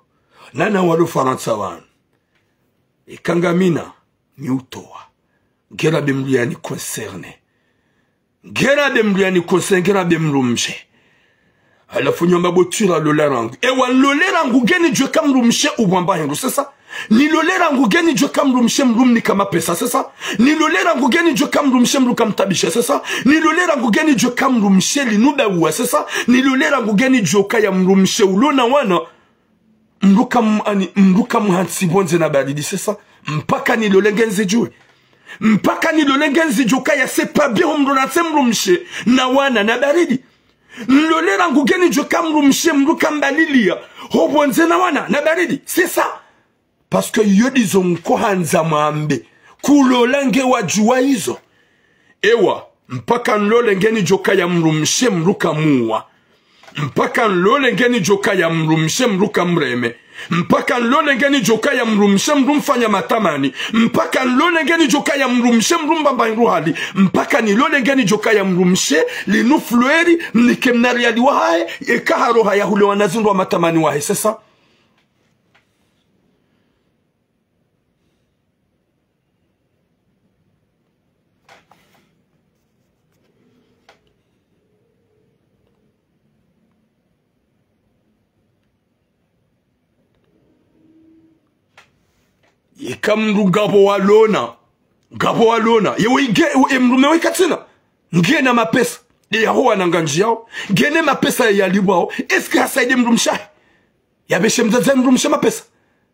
nana walo Farantsa wanu. Eka ngamina, mi utowa. Ngera be mdru yani concerne. Ngera be mdru yani concerne, ngera be mdrumshe. Halafu nyoma bo tsira lola rangu. Ewa nilole rangu nge nidjuwe ka mdrumshe upvamba hindru, c'est ça. Nilole rangu nge nidjuwe ka mdrumshe mdru mnika mapesa, c'est ça. Nilole rangu nge nidjuwe ka mdrumshe mdru kamtabisha, c'est ça. Nilole rangu nge nidjuwe ka mdrumshe linuba uwa, c'est ça. Nilole rangu nge nidjuwe kaya mdrumshe ulo na wana. Mdru kam-, ani, mdru kamhantsi pvondze na baridi, c'est ça. Mpaka nilole nge nizidjuwe. Mpaka nilole nge nizidjuwe kaya c'est pas bien ho mdru nantse mdrumshe na wana na baridi. Nilole rangu nge nidjuwe ka mdrumshe mdru kambaliliya ho pvondze na wana na baridi, c'est ça. Parce que yo ndizo nkohandza mwambe. Kulola nge wadjuwa izo. Ewa, mpaka nilole nge nidjuwe kaya mdrumshe mdru kamuwa. Mpaka nilole nge nidjuwe kaya mdrumshe mdru kamreme. Mpaka nilole nge nidjuwe kaya mdrumshe mdru mfanya matamani. Mpaka nilole nge nidjuwe kaya mdrumshe mdru mbamba hindru hali. Mpaka nilole nge nidjuwe kaya mdrumshe linu flweri, mnike mna riali wahahe, eka haroha ya hule wana zindru wa matamani wahe, c'est ça. Yeka mdru ngapvo walona, ngapvo walona. Yewe ige, e mdrume we katsina. Ngena mapesa. De yaho wana ngandjiyao. Ngena mapesa ya yalipvwao. Est-ce que hasaidie mdrumshe wahe? Yapveshe mdzadze mdrumshe mapesa.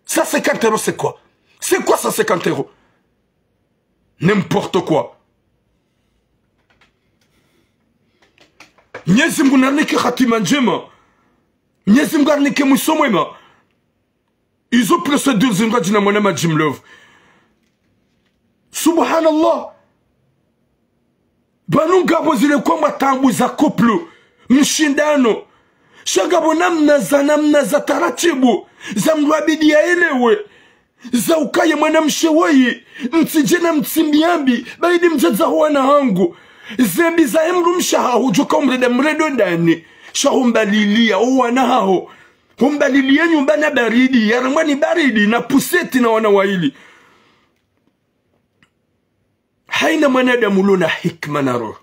Cent cinquante euros, c'est quoi? C'est quoi cent cinquante euros? N'importe quoi. Mnyezi Mngu narinike hatima ndjema. Mnyezi Mngu arinike mwiso mwema. Izo procédure zinu ngadjina mwana Majim Love. Subhanallah. Pvanu ngapvo zile kwamba taabu za couple, mshindano. Sha ngapvo namna za, namna za taratibu, za mdru abidi yaelewe. Za ukaya mwanamshe woyi, ntsidje na mtsimbi yambi, baidi mdzadze ho wana hangu. Zembi zahe mdrumshe haho udjoka umreda mredo ndani. Sha humbaliliya, o wana haho. Humbaliliya nyumba na baridi, yaremwa ni baridi, na puseti na wana waili. Haina mwanadamu ulo na hikima na roho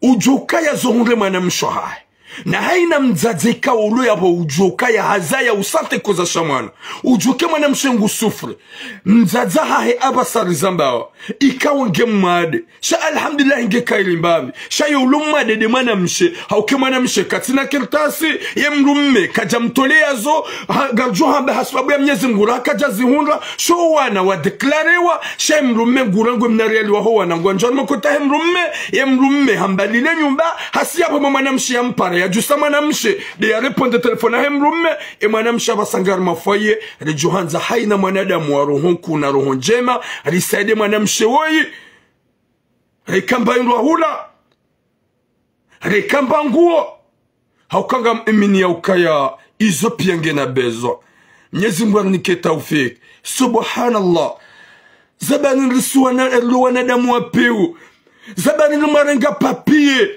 udjokaya zo hundre mwanamshe hahe. Na haina mdzadze ikao ulo yapvo udjokaya hazaya usante koza sha mwana. Udjoke mwanamshe ngu souffre. Mdzadze hahe apvasa rizambawa. Ikao nge mwade. Sha alhamdulillah nge kaili mbapvi. Sha yo ulo mwade de mwanamshe. Hauke mwanamshe katsina kartasi. Ye mdrume kadja mtoleya zo. Ha, ngardjo hamba hasababu ya Mnyezi Mngu ra kadja zihundra. Sho wana wa déclarewa. Sha ye mdrume ngurengwe mna riali waho wana ngwandjwani mokota he mdrume. Ye mdrume hambalile nyumba. Hasiya pvo mwanamshe yampara. Yadjusa mwanamshe. De ya répondre téléphone he mdrume. E mwanamshe apvasa ngari mafwaye. Ridjohandza haina mwanadamu wa roho nkuu na roho ndjema. Risaide mwanamshe woyi. Reka mba indru ahula. Reka mba nguo. Hauka ngamwamini ya ukaya izo piya ngena besoin. Mnyezi Mngu arinike taufik. Subhanallah. Zabani nrisi wana, elo wanadamu wa pewu. Zabani nrumwarenga papier.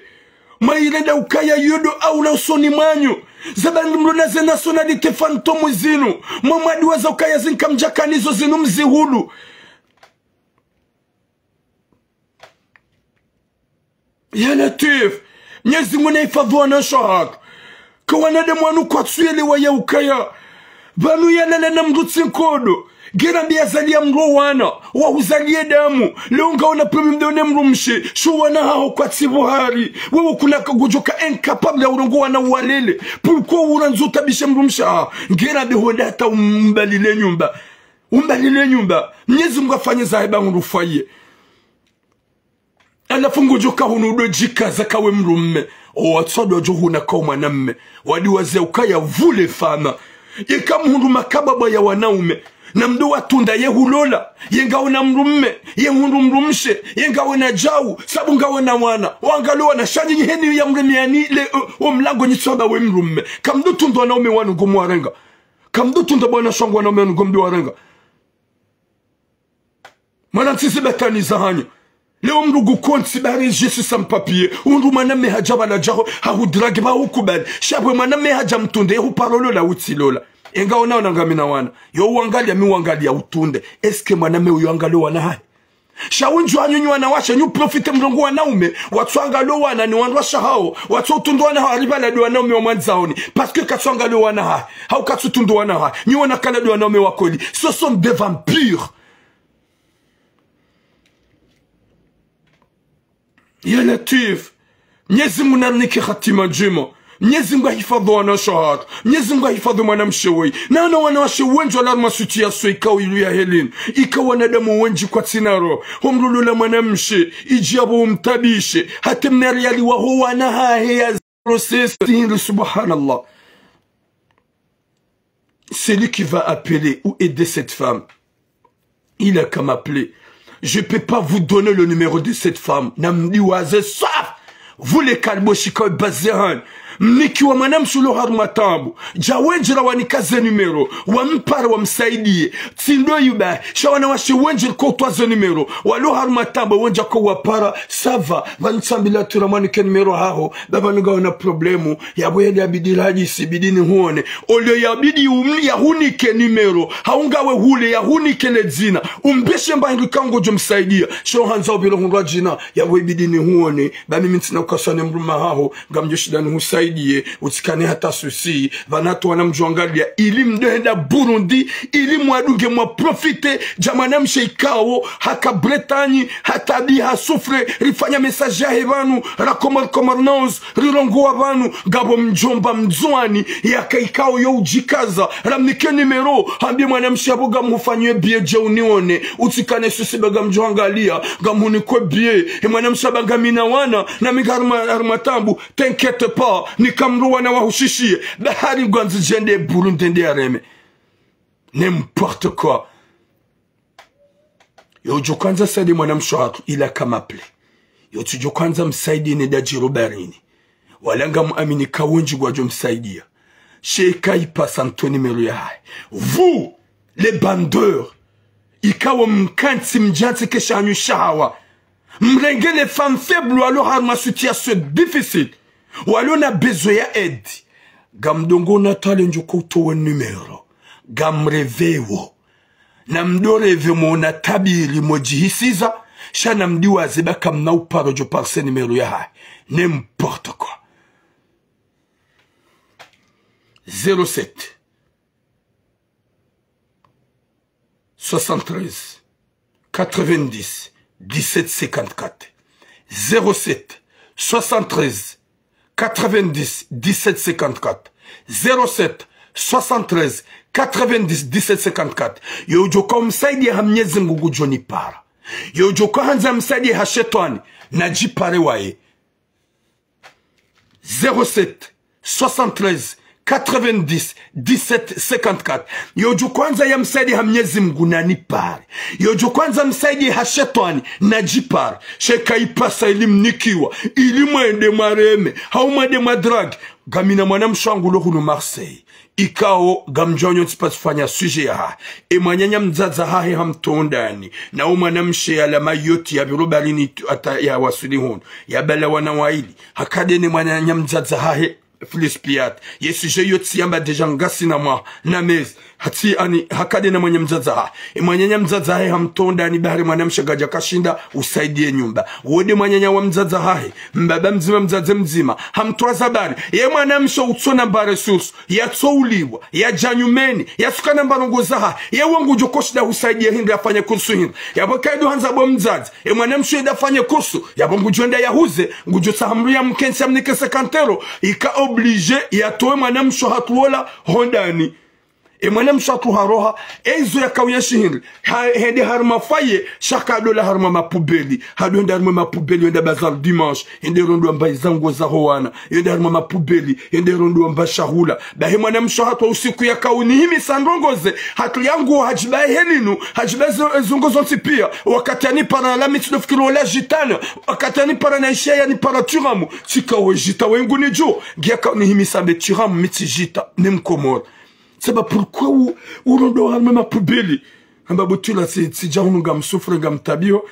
Mwairenda ukaya yodo aula usoni mwanyu. Zabani mlo na ze nationalité fantôme zinu. Mwa mwadiwaza ukaya zinka mdjakanizo zinu mzihulu. Ya Latwif, Mnyezi Mngu nahifadhwi wanashe hatru. Ka wanadamu wanu kwatsu yelewa ya ukaya pvanu yalala na mdru tsi nkodo. Ngena mbi yazaliya mdru wana, wahuzaliye damu. Leo ngawona problème nde ne mdrumshe, sho wana haho kwatsi buhari. Wewe kunaka ngudjoka incapable ya urongowa wana uwalele. Pourquoi urandzo utabishe mdrumshe? Ah, ngena mbi honda hata umbalile nyumba. Umbalile nyumba. Mnyezi Mngu afanye zahe ba ngurufwaye. Halafu ngudjoka hunu udo djikaza kawe mdrumme. O watsodo wadjo huna kawe mwanamme. Wadiwaze ukaya vous les femmes. Ika mhundru makababa ya wanaume. Na mdo watunda ye hulola. Ye ngawona mdrumme. Ye hundru mdrumshe. Ye ngawona djau. Sabu ngawona wana. Wangalo wana sha nyinyi heni ya mdrumme yani le, o, o mlango nyitsoba we mdrumme. Kamdo tunda wanaume wanu ngomwarenga. Kamdo tunda bwana shangu wanaume wanu ngomdi warenga. Mwana ntsizi batani za hanyu. Leo mdru ngu konti bari je suis sans papier. Undru mwanamme hadja bala djaho, hahudrage ba hukubali. Sha bwe mwanamme hadja mtunde, huparolo la utsilola. Enga ona ona ngamina wana. Yo uwangaliya mi uwangaliya utunde. Est-ce que mwanamme uyo angalo wana hahe? Sha wendji wanyu nyi wanawashe, nyi uprofite mrongo wanaume, watsu angalo wana ni wandru washe hawo, watsu utundu wana hawo, hari bala de wanaume wa mwandzaoni. Parce que katsu angalo wana hahe. Hau katsu tundu wana hahe. Nyi wana kala de wanaume wa kweli. Ce sont des vampires. Ya Latwif, Mnyezi Mngu narinike hatima ndjema. Mnyezi Mngu ahifadhwi wanashe hatru. Mnyezi Mngu ahifadhwi mwanamshe woyi. Na wana wanawashe wendji walo harumwa situation ikao ilu ya helini. Ikao wanadamu wendji kwatsina roho. Homlolola mwanamshe, idji yapvo umtabishe. Hata mna riyali waho wana hahe ya zéro six. Subhanallah. Celui qui va appeler ou aider cette femme, il a qu'à m'appeler. Je peux pas vous donner le numéro de cette femme. Namdiwaze swafi. Vous les kaliboshi kawe bazehan. Mnikiwa mwanamshe ulo harumwa taabu. Dja wendji rawanika ze numéro. Wampara wamsaidiye. Tsi ndo yuba. Sha wanawashe wendji riko utwa ze numéro. Walo harumwa taabu wendji ko wapara. Ça va. Pvanu tsambila tura mwanike numéro haho. Baba nunga una problème. Yapvo yeli yabidi radjisi, bidi nihuone. Olio yabidi umli yahunike numéro. Hau ngawe hule yahunike le dzina. Umbeshe mba hindru kangodjo msaidiya. Sho handza upvilo hundrwa dzina. Yapvo ibidi nihuone. Ba mimi ntsina ukasane mdrumme haho. Ngamdjo shinda nihusaidiye. Utsikane hata souci. Pvanu hatru wana mdjo angaliya. Ili mdo henda Burundi. Ili mwadunge mwaprofite. Dja mwanamshe ikao. Haka Bretagne. Hata bi ha souffre. Rifanya message yahe pvanu. Ra Comores, Comores News. Rirongowa pvanu, ngapvo mdjomba mndzuwani, yaka ikao yo udjikaza, ramnike numéro, hambiye mwanamshe yapvo ngamhufanyie billet dje unione, utsikane souci ba ngamdjo angaliya, ngamhunike billet, e mwanamshe hamba ngamina wana, nami nga harumwa, harumwa taabu, t'inquiète pas, nika mdru wana wahushishiye, bahari ngwandzo djende Burundi ndende yareme. N'importe quoi. Yo udjo kwandza saidiye mwanamshe hatru, il a qu'à m'appeler. Yo tsudjo kwandza msaidiye ne dadjiro barini. Wala ngamuamini ka wendji ngwadjo msaidiya. Sha eka ipasa nitowe numéro yahahe. Vous, les bandeurs, ikao mkantsi mdjantsi ke shanyu shahawa. Mrenge les femmes faibles walo harumwa situation difficile. Walo na besoin ya aide. Ngamdongo na talent ndjo ko utowe numéro. Ngamrêvewo. Namdo rêver mona tabiri modjihisiza, sha namdiwaze ba kamna uparo djo parse numéro yahahe. N'importe quoi. Zéro sept, soixante-treize, quatre-vingt-dix, dix-sept, cinquante-quatre. Zéro sept, soixante-treize, quatre-vingt-dix, dix-sept, cinquante-quatre. Zéro sept, soixante-treize, quatre-vingt-dix, dix-sept, cinquante-quatre. Yo udjo ka umsaidiye ha Mnyezi Mngu ngudjo nipara. Yo udjo ka handza msaidiye ha shetwani, nadjipare waye. Zéro sept, soixante-treize, quatre-vingt-dix, dix-sept, cinquante-quatre. Yo udjo ka handza ya msaidiye ha Mnyezi Mngu nanipare. Yo udjo ka handza msaidiye ha shetwani, nadjipare. Sha eka ipasa ili mnikiwa, ili mwende mwareme, hau mwende mwadrague. Ngamina mwanamshe wangu lo hunu Marseille. Ikao ngamdjuwa nyontsi pvatsufanya sujet yahahe. E mwananya mdzadze hahe hamtowa ndani. Na o mwanamshe yalawa Mayotte yapviro baharini tu hata yawaswili hunu. Yabala wana wayili. Hakade ne mwananya mdzadze hahe Filispiat. Ye sujet yo tsiyamba déjà ngasina mwaha na mezi. Hati ani hakade na mwananya mdzadze hahe. E mwananya mdzadze hahe hamtowa ndani bahari mwanamshe kadja kashinda usaidiye nyumba. Wo nde mwananya wa mdzadze hahe. Mbaba mdzima, mdzadze mdzima. Hamtowa zabari. Ye mwanamshe utsona mba ressource. Yatsouliwa. Yadja nyumeni. Yasukana mba ndrongo zahahe. Ye wo ngudjo koshinda husaidiya hindri yafanye kursu hindri. Yapvo kayidjo handza bo mdzadze. E mwanamshe yende yafanye kursu. Yapvo ngudjo enda yahuze. Ngudjo tsaha mdru yamkentsi yamnike cinquante euros. Ika obligé yatowe mwanamshe hatru wola ho ndani. E mwanamshe hatru haroha, e izo yakauya shihindri. Ha, hende harumwa foyer, sha kadola harumwa mapoubelle. Hado hende harumwa mapoubelle, yende bazar dimanche. Yende rondowa mba iza nguo zaho wana. Yende harumwa mapoubelle, yende rondowa mba shahula. Bahi mwanamshe hatru usiku yakaunihimisa ndrongo ze. Hatru yangu hadjiba helinu, hadjiba zo-, zongo zontsi piya. Wakati yanipara la mi tsidofikiri wola djitana. Wakati yanipara na isha yanipara tiramu. Tsika we djita wengu nidjo. Ngiya kaunihimisa be tiramu mi tsi djita. Ni mkomori. Saba pourquoi u, urondowa harumwa mapoubelle? Hamba Butula tsi, tsidja hunu ngam souffre, ngam tabiho.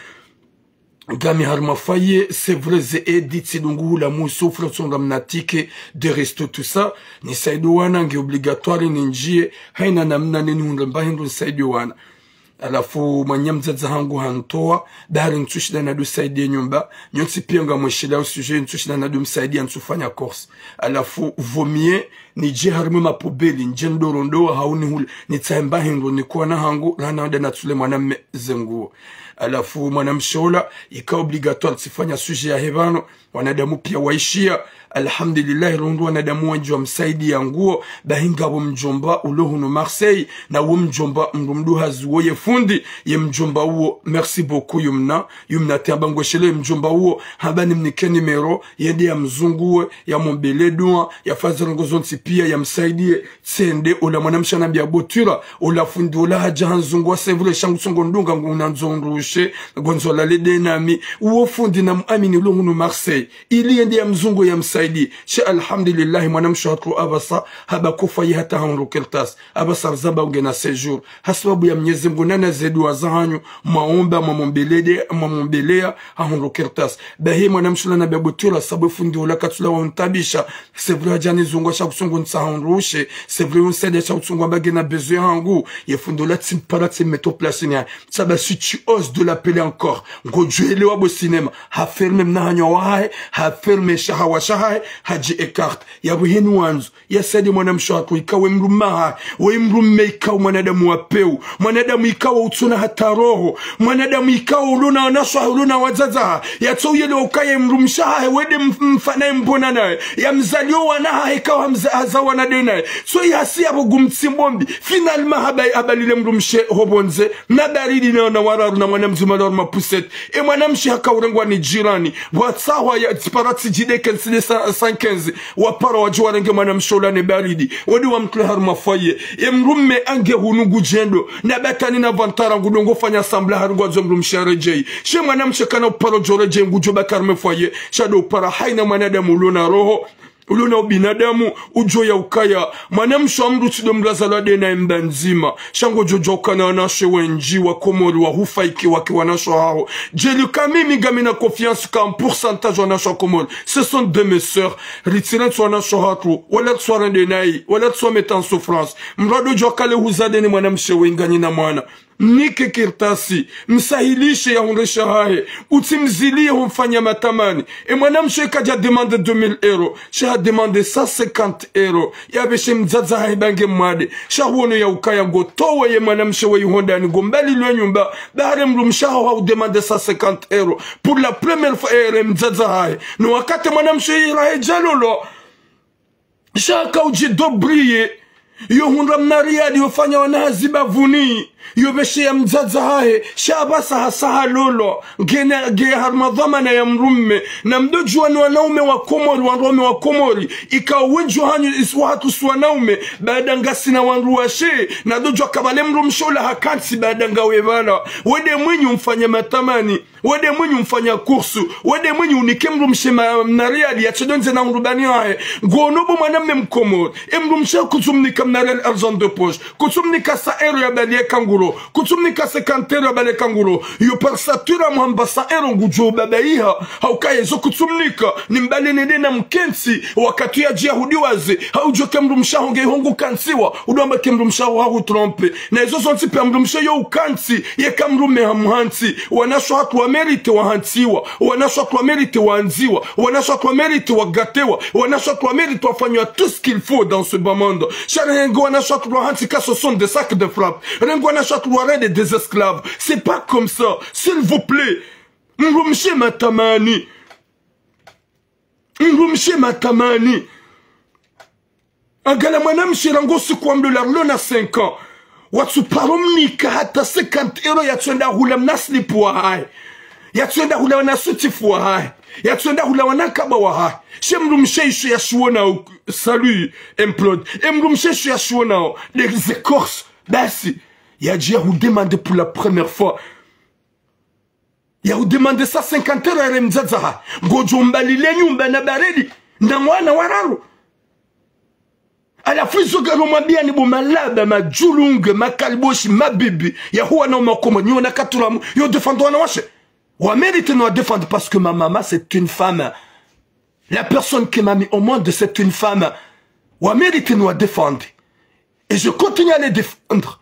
Ngami harumwa foyer, c'est vrai, ze aide tsidungu hula mu souffre, tsonga mna ticket de resto, tout ça. Nisaidiye wana nge obligatoire, nindjiye. Hayina namna nini hundre mba hindru nisaidiye wana. Halafu mwananya mdzadze hangu hantowa, bahari ntsushinda nado saidiye nyumba. Nyontsi piya ngamwesheleya o sujet, ntsushinda nado msaidiya ntsufanya kursu. Halafu vaut mieux nidje harumwa mapoubelle, ndje ndo rondowa hau nihule, nitsahe mba hindru nike wana hangu, rahana wenda natsule mwanamme ze nguo. Halafu mwanamshe ola, ika obligatoire tsifanya sujet yahe pvanu, wanadamu piya waishiya, alhamdulillah, rondo wanadamu wendji wamsaidiya nguo, bahi ngapvo mdjomba ulo hunu Marseille, na wo mdjomba mdru mduhazi wo ye fundi, ye mdjomba uwo, merci beaucoup Yumna, Yumna tsi hamba ngweshelewo ye mdjomba uwo, hamba nimnike numéro, yende yamzunguwe, yamombele dua, yafanye ze ndrongo zontsi piya, yamsaidiye, tsende, ola mwanamshe hanambiya Butula, ola fundi ola hadja hanzunguwa, c'est vrai, sha ngu tsongo ndunga ngunandzo ndrushe, ngondzo lale de nami, uwo fundi namuamini ulo hunu Marseille, ili yende yamzunguwe yamsaidiye. Sha alhamdulillah, mwanamshe hatru apvasa, haba kufa ye hata hahundru kartasi. Apvasa rizamba ngena séjour. Hasababu ya Mnyezi Mngu nana ze dua zahanyu, mwaomba, mwamombelede, mwamombeleya, hahundru kartasi. Bahi mwanamshe ola hanambiya Butula, sababu fundi ola katsula wa untabisha. C'est vrai hadja nizunguwa sha kutsungu ntsaha undrushe. C'est vrai unsaidiya sha kutsungu amba ngena besoin yahangu. Ye fundi ola tsimpara tsimmettre place ni yahe. Saba si tu oses de l'appeler encore. Ngodjo elewa bo cinéma. Haferme mnahanyo wahahe, haferme shahawa shahahe, hadji écarte. Yapvo heni wandzo. Yasaidiye mwanamshe hatru ikawo mdrumme hahe. We mdrumme ikawo mwanadamu wa pewu. Mwanadamu ikawo utsona hata roho. Mwanadamu ikawo ulona wanashe hahe, ulona wadzadze hahe. Yatso uyelewa ukaya mdrumshe hahe wende mf-, mfa naye mbona naye. Yamzaliyo wana hahe ikawo hamza-, haza wana de naye. So yasi yapvo gumtsi mbombi. Finalement haba, habalile mdrumshe ho pvondze. Na baridi na, na wararu na mwana mdzima la harumwa poussette. E mwanamshe haka urengwa ni jirani. Watsahwa ya tsipara tsidjideke nsile sa, sa quinze. Wapara wadji warenge mwanamshe ola ne baridi. Wadi wamtule harumwa foyer. E mdrumme ange hunu ngudjendo. Na batani na vantara ngudongo fanya semblant hari ngwandzo mdrumshe yaredjeyi. She mwanamshe kana upara djo redjeyi ngudjo baki harumwa foyer. Sha ndo upara hayina mwanadamu ulona roho. Ulona ubinadamu, udjo ya ukaya. Mwanamshe wa mdru tsido mdru azalwa de naye mba ndzima. Sha ngodjo djuwa ukana wanashe wendji wa Komori, wahufa iki wake wanashe hawo. Djeli ka mimi ngamina confiance ka un pourcentage wanashe wa Komori. Ce sont de mes sœurs. Ritsirentsi wanashe hatru. Wala tswa rende nayi. Wala tswa mettre en souffrance. Mdru ado djuwa kale huzade ni mwanamshe we nganyi na mwana. Mnike kartasi, msahilishe yahundre shahahe, utsimziliye humfanya matamani. E mwanamshe kadja demande deux mille euros, sha ha demande cent cinquante euros. Yapveshe mdzadze hahe ba nge mwade. Sha huono ya ukaya ngotowe ye mwanamshe we yihondani ngombalilwe nyumba. Bahari mdrumshe haho ha udemande cent cinquante euros. Pour la première fois, ere mdzadze hahe. No wakati mwanamshe yirahe djalolo. Sha haka udji débrouiller. Yo hundra mna riyali yo fanya wana hazi bavuni. Yo pveshe ya mdzadze hahe, sha pvasa hasa halolwa, ngena, nge harumwa dhwamana ya mdrume, na mdodjuwa ni wanaume wa Komori, wandrume wa Komori, ika wendji wahanyu isi wahatru si wanaume, baada ngasina wandru washe, na dodjuwa ka pvale mdrumshe ola hakantsi baada ngawe pvala. Wende mwinyi umfanya matamani. Wende mwinyi umfanya kursu, wende mwinyi unike mdrumshe ma, mna riali, yatsidondze na urubani wahe. Ngono bo mwanamme Mkomori, e mdrumshe kutsumnika mna riali argent de poche, kutsumnika sa euro ya bali ye kanguro, kutsumnika cinquante euro ya bali ye kanguro. Yo par sa tura muhamba sa euro ngudjo ubabaiha, hauka yezo kutsumnika, ni mbali nende na mkentsi, wakati ya djia hudiwaze, haudjo ke mdrumshe aho nge ihongu kantsiwa, udwamba ke mdrumshe aho hahu trompe. Na izo zontsi pia mdrumshe yo ukantsi, yeka mdrume hamuhantsi, wanashe hatru wa mérite wahantsiwa, wanashe hatru wa mérite waandziwa, wanashe hatru wa mérite wagatewa, wanashe hatru wa mérite wafanywa tout ce qu'il faut dans ce bas monde. Sha renge wanashe hatru wahantsi ka ce sont des sacs de frappe. Renge wanashe hatru warende des esclaves. C'est pas comme ça. S'il vous plaît. Mdrumshe matamani. Mdrumshe matamani. Angala mwanamshe rangu siku wa mlola rilo na cinq ans. Watsuparo mnika hata cinquante euro yatsuenda hula mna slip wahahe. Yatsuenda hula wana soutif wahahe. Yatsuenda hula wana kaba wahahe. She mdrumshe isho yashiwonao, salut, implode. E mdrumshe isho yashiwonao, des écorces. Basi, yadjia hudemande pour la première fois. Ya udemande sa cinquante euro ya re mdzadze hahe. Ngodjo mbalile nyumba na baridi. Na wana wararu. Halafu izo ngaro mwambia ni bo malaba, madjulunge, makaliboshi, mabibi. Ya huwa na umakomo, nyi wana katuramu, yo défendre wanawashe. Wa mérite no wa défendre parce que ma maman, c'est une femme. La personne qui m'a mis au monde, c'est une femme. Wa mérite no wa défendre. Et je continue à les défendre.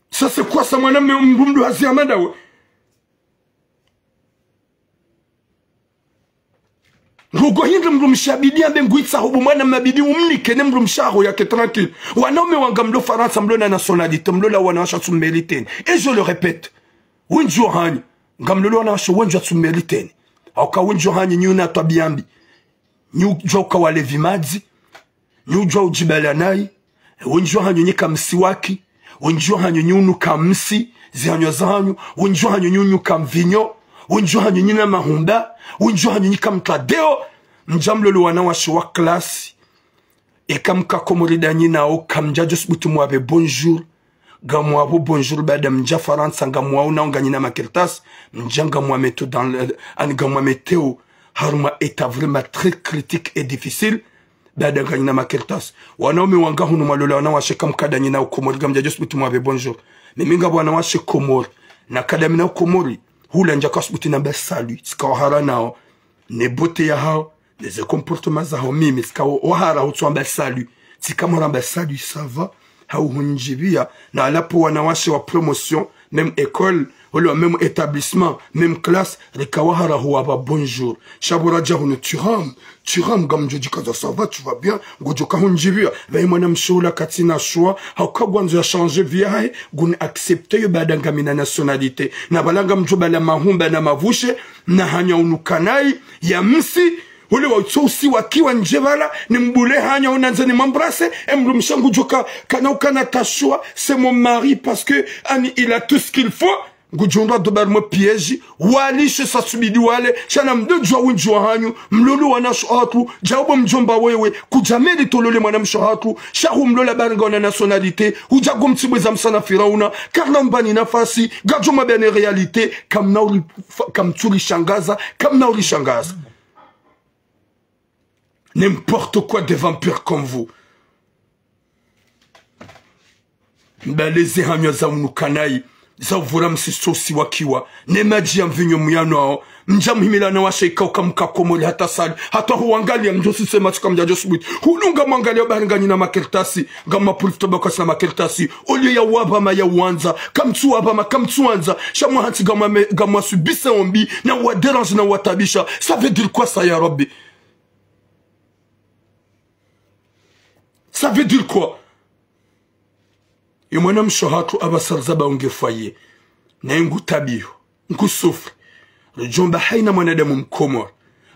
Ça, c'est quoi ça, mwanamme, mdru mdru hazi ya madawe? Ngogo hindri mdrumshe abidi ambe ngwitsaho bo mwanamme abidi umnike ne mdrumshe aho yake tranquille. Wanaume wanga mlo Farantsa mlo na nationalité, mlola wanawashe watsu mérite ni. Et je le répète. Wendji wahanyu. Ngamlolo wanawashe wendji watsu mérite ni. Hauka wendji wahanyu nyi una twabiya mbi. Nyi udjuwa uka walevi madzi. Nyi udjuwa udjibala nayi. Wendji wahanyu nyi ka msiwaki. Wendji wahanyu nyi unuka msi, zihanywa zahanyu. Wendji wahanyu nyi unuka mvinyo. Wendji wahanyu nyi na mahumba. Wendji wahanyu nyi ka mtadeo. Mdja mlolo wanawashe wa classe. Eka mka Komori danyi nao, kamdja djo subutu mwapve bonjour. Ngamwapvo bonjour baada mdja Farantsa, ngamwao nao nganyina makartasi. Mdja ngamwameteo dans le, ani ngamwameteo harumwa état vraiment très critique et difficile. Baada nganyina makartasi. Wanaume wanga hunu mwalola wanawashe kamkadanyina ukomori ngamdja djo subutu mwapve bonjour. Mimi ngapvo wanawashe Komori. Nakadamina ukomori. Hula ndjaka subutu namba salut. Tsika wahara nao. Ne beauté yahao. Ne ze comportement zahao mimi. Tsika wa-, wahara hutsu wamba salut. Tsika mwara amba salut, ça va. Hau hundjibia. Na halafu wanawashe wa promotion. Même école. Hule wa même établissement. Même classe. Rika wahara huwapva bonjour. Sha bo radja hunu tu rames. Tu rames, ngamdjo djikaza, ça va, tu vas bien. Ngodjo ka hundjibia. Pvayi mwanamshe hula katsina choix. Hauka ngwandzo ya changer vie yahahe. Nguni accepter yo baada ngamina nationalité. Na pvala ngamdjo bala mahumba na mavushe. Na hanya unuka nayi. Ya msi. Hule wa utso usiwaki wa ndje pvala. Ni mbule hanya unandza ni m'embrasser. E mdrumshe ngudjo ka, kana ukana ta choix. C'est mon mari parce que, ani, il a tout ce qu'il faut. Ngudjo ndo ado bari mwe piège, walishe sa subidi wale, sha na mdodjuwa wendji wahanyu, mlolo wanawashe hatru, djaubo mdjomba wewe, kudja mérite ulole mwanamshe hatru, sha hu mlola bari nga una nationalité, udja gomtibweza msana Firauna, karna mbani nafasi, ngadjo mwambia ne réalité, kamna uli, fa-, kamtsuli shangaza, kamna uli shangaza. N'importe quoi des vampires comme vous. Mbale ze hanywa za unuka nayi, za uvura msi sosi wakiwa, ne madji ya mvinyo muyanwao, mdja muhimila wanawashe ikao kamka Komori hata salut, hata huwangalia mdjo sise matsi kamdja djo subutu. Hunu ngamwangalia bari nganyina makartasi, ngamapulfu toba kwasina makartasi, olio ya wapvama ya wandza, kamtsu wapvama, kamtsu wandza, sha mwahantsi ngamwame-, ngamwasubisa ombi, na wa dérange na watabisha. Ça veut dire quoi ça, ya Rabbi ? Ça veut dire quoi ? Ye mwanamshe hatru apvasa rizaba unge foyer. Naye ngu tabiho. Ngu souffre. Ridjomba hayina mwanadamu mkomori.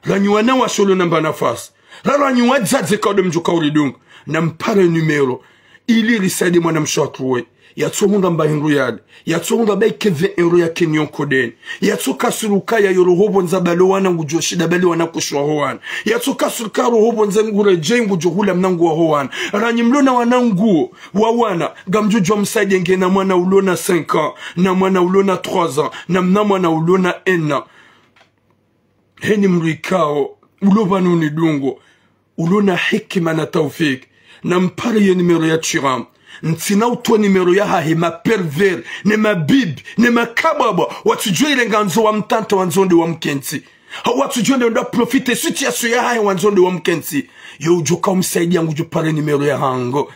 Ranyi wanawashe ulo namba nafasi. Ra ranyi wadzadze kado mdjuka uridunga. Na mpare numéro. Ili risaidie mwanamshe watru we. Yatsohundra mba hindru yale. Yatsohundra mba ike vingt euros yake ni yo nkodeni. Yatsokasuru kaya yo roho pvondze bali wana ngudjo shinda bali wana kushuha ho wana. Yatsokasuru kaya roho pvondze nguredjei ngudjo hula mnangu wa ho wana. Ranyi mlo na wana nguo wa wana. Ngamdjo djuwa msaidie nge na mwana ulo na cinq ans, na mwana ulo na trois ans, na mna mwana ulo na un an. Heni mdru ikao, ulo pvanu nidungo, ulo na hikima na taufiki, na mpare ye numéro ya Thuram. Ntsina utowa numéro yahahe, ma pervers, ne mabibi, ne makabwabwa, watsudjuwa ile ngandzo wa mtanta wandzo nde wa mkentsi. Ha watsudjuwa nde ndo profite situation yahahe wandzo nde wa mkentsi. Yo udjoka umsaidia ngudjo pare numéro yahangu.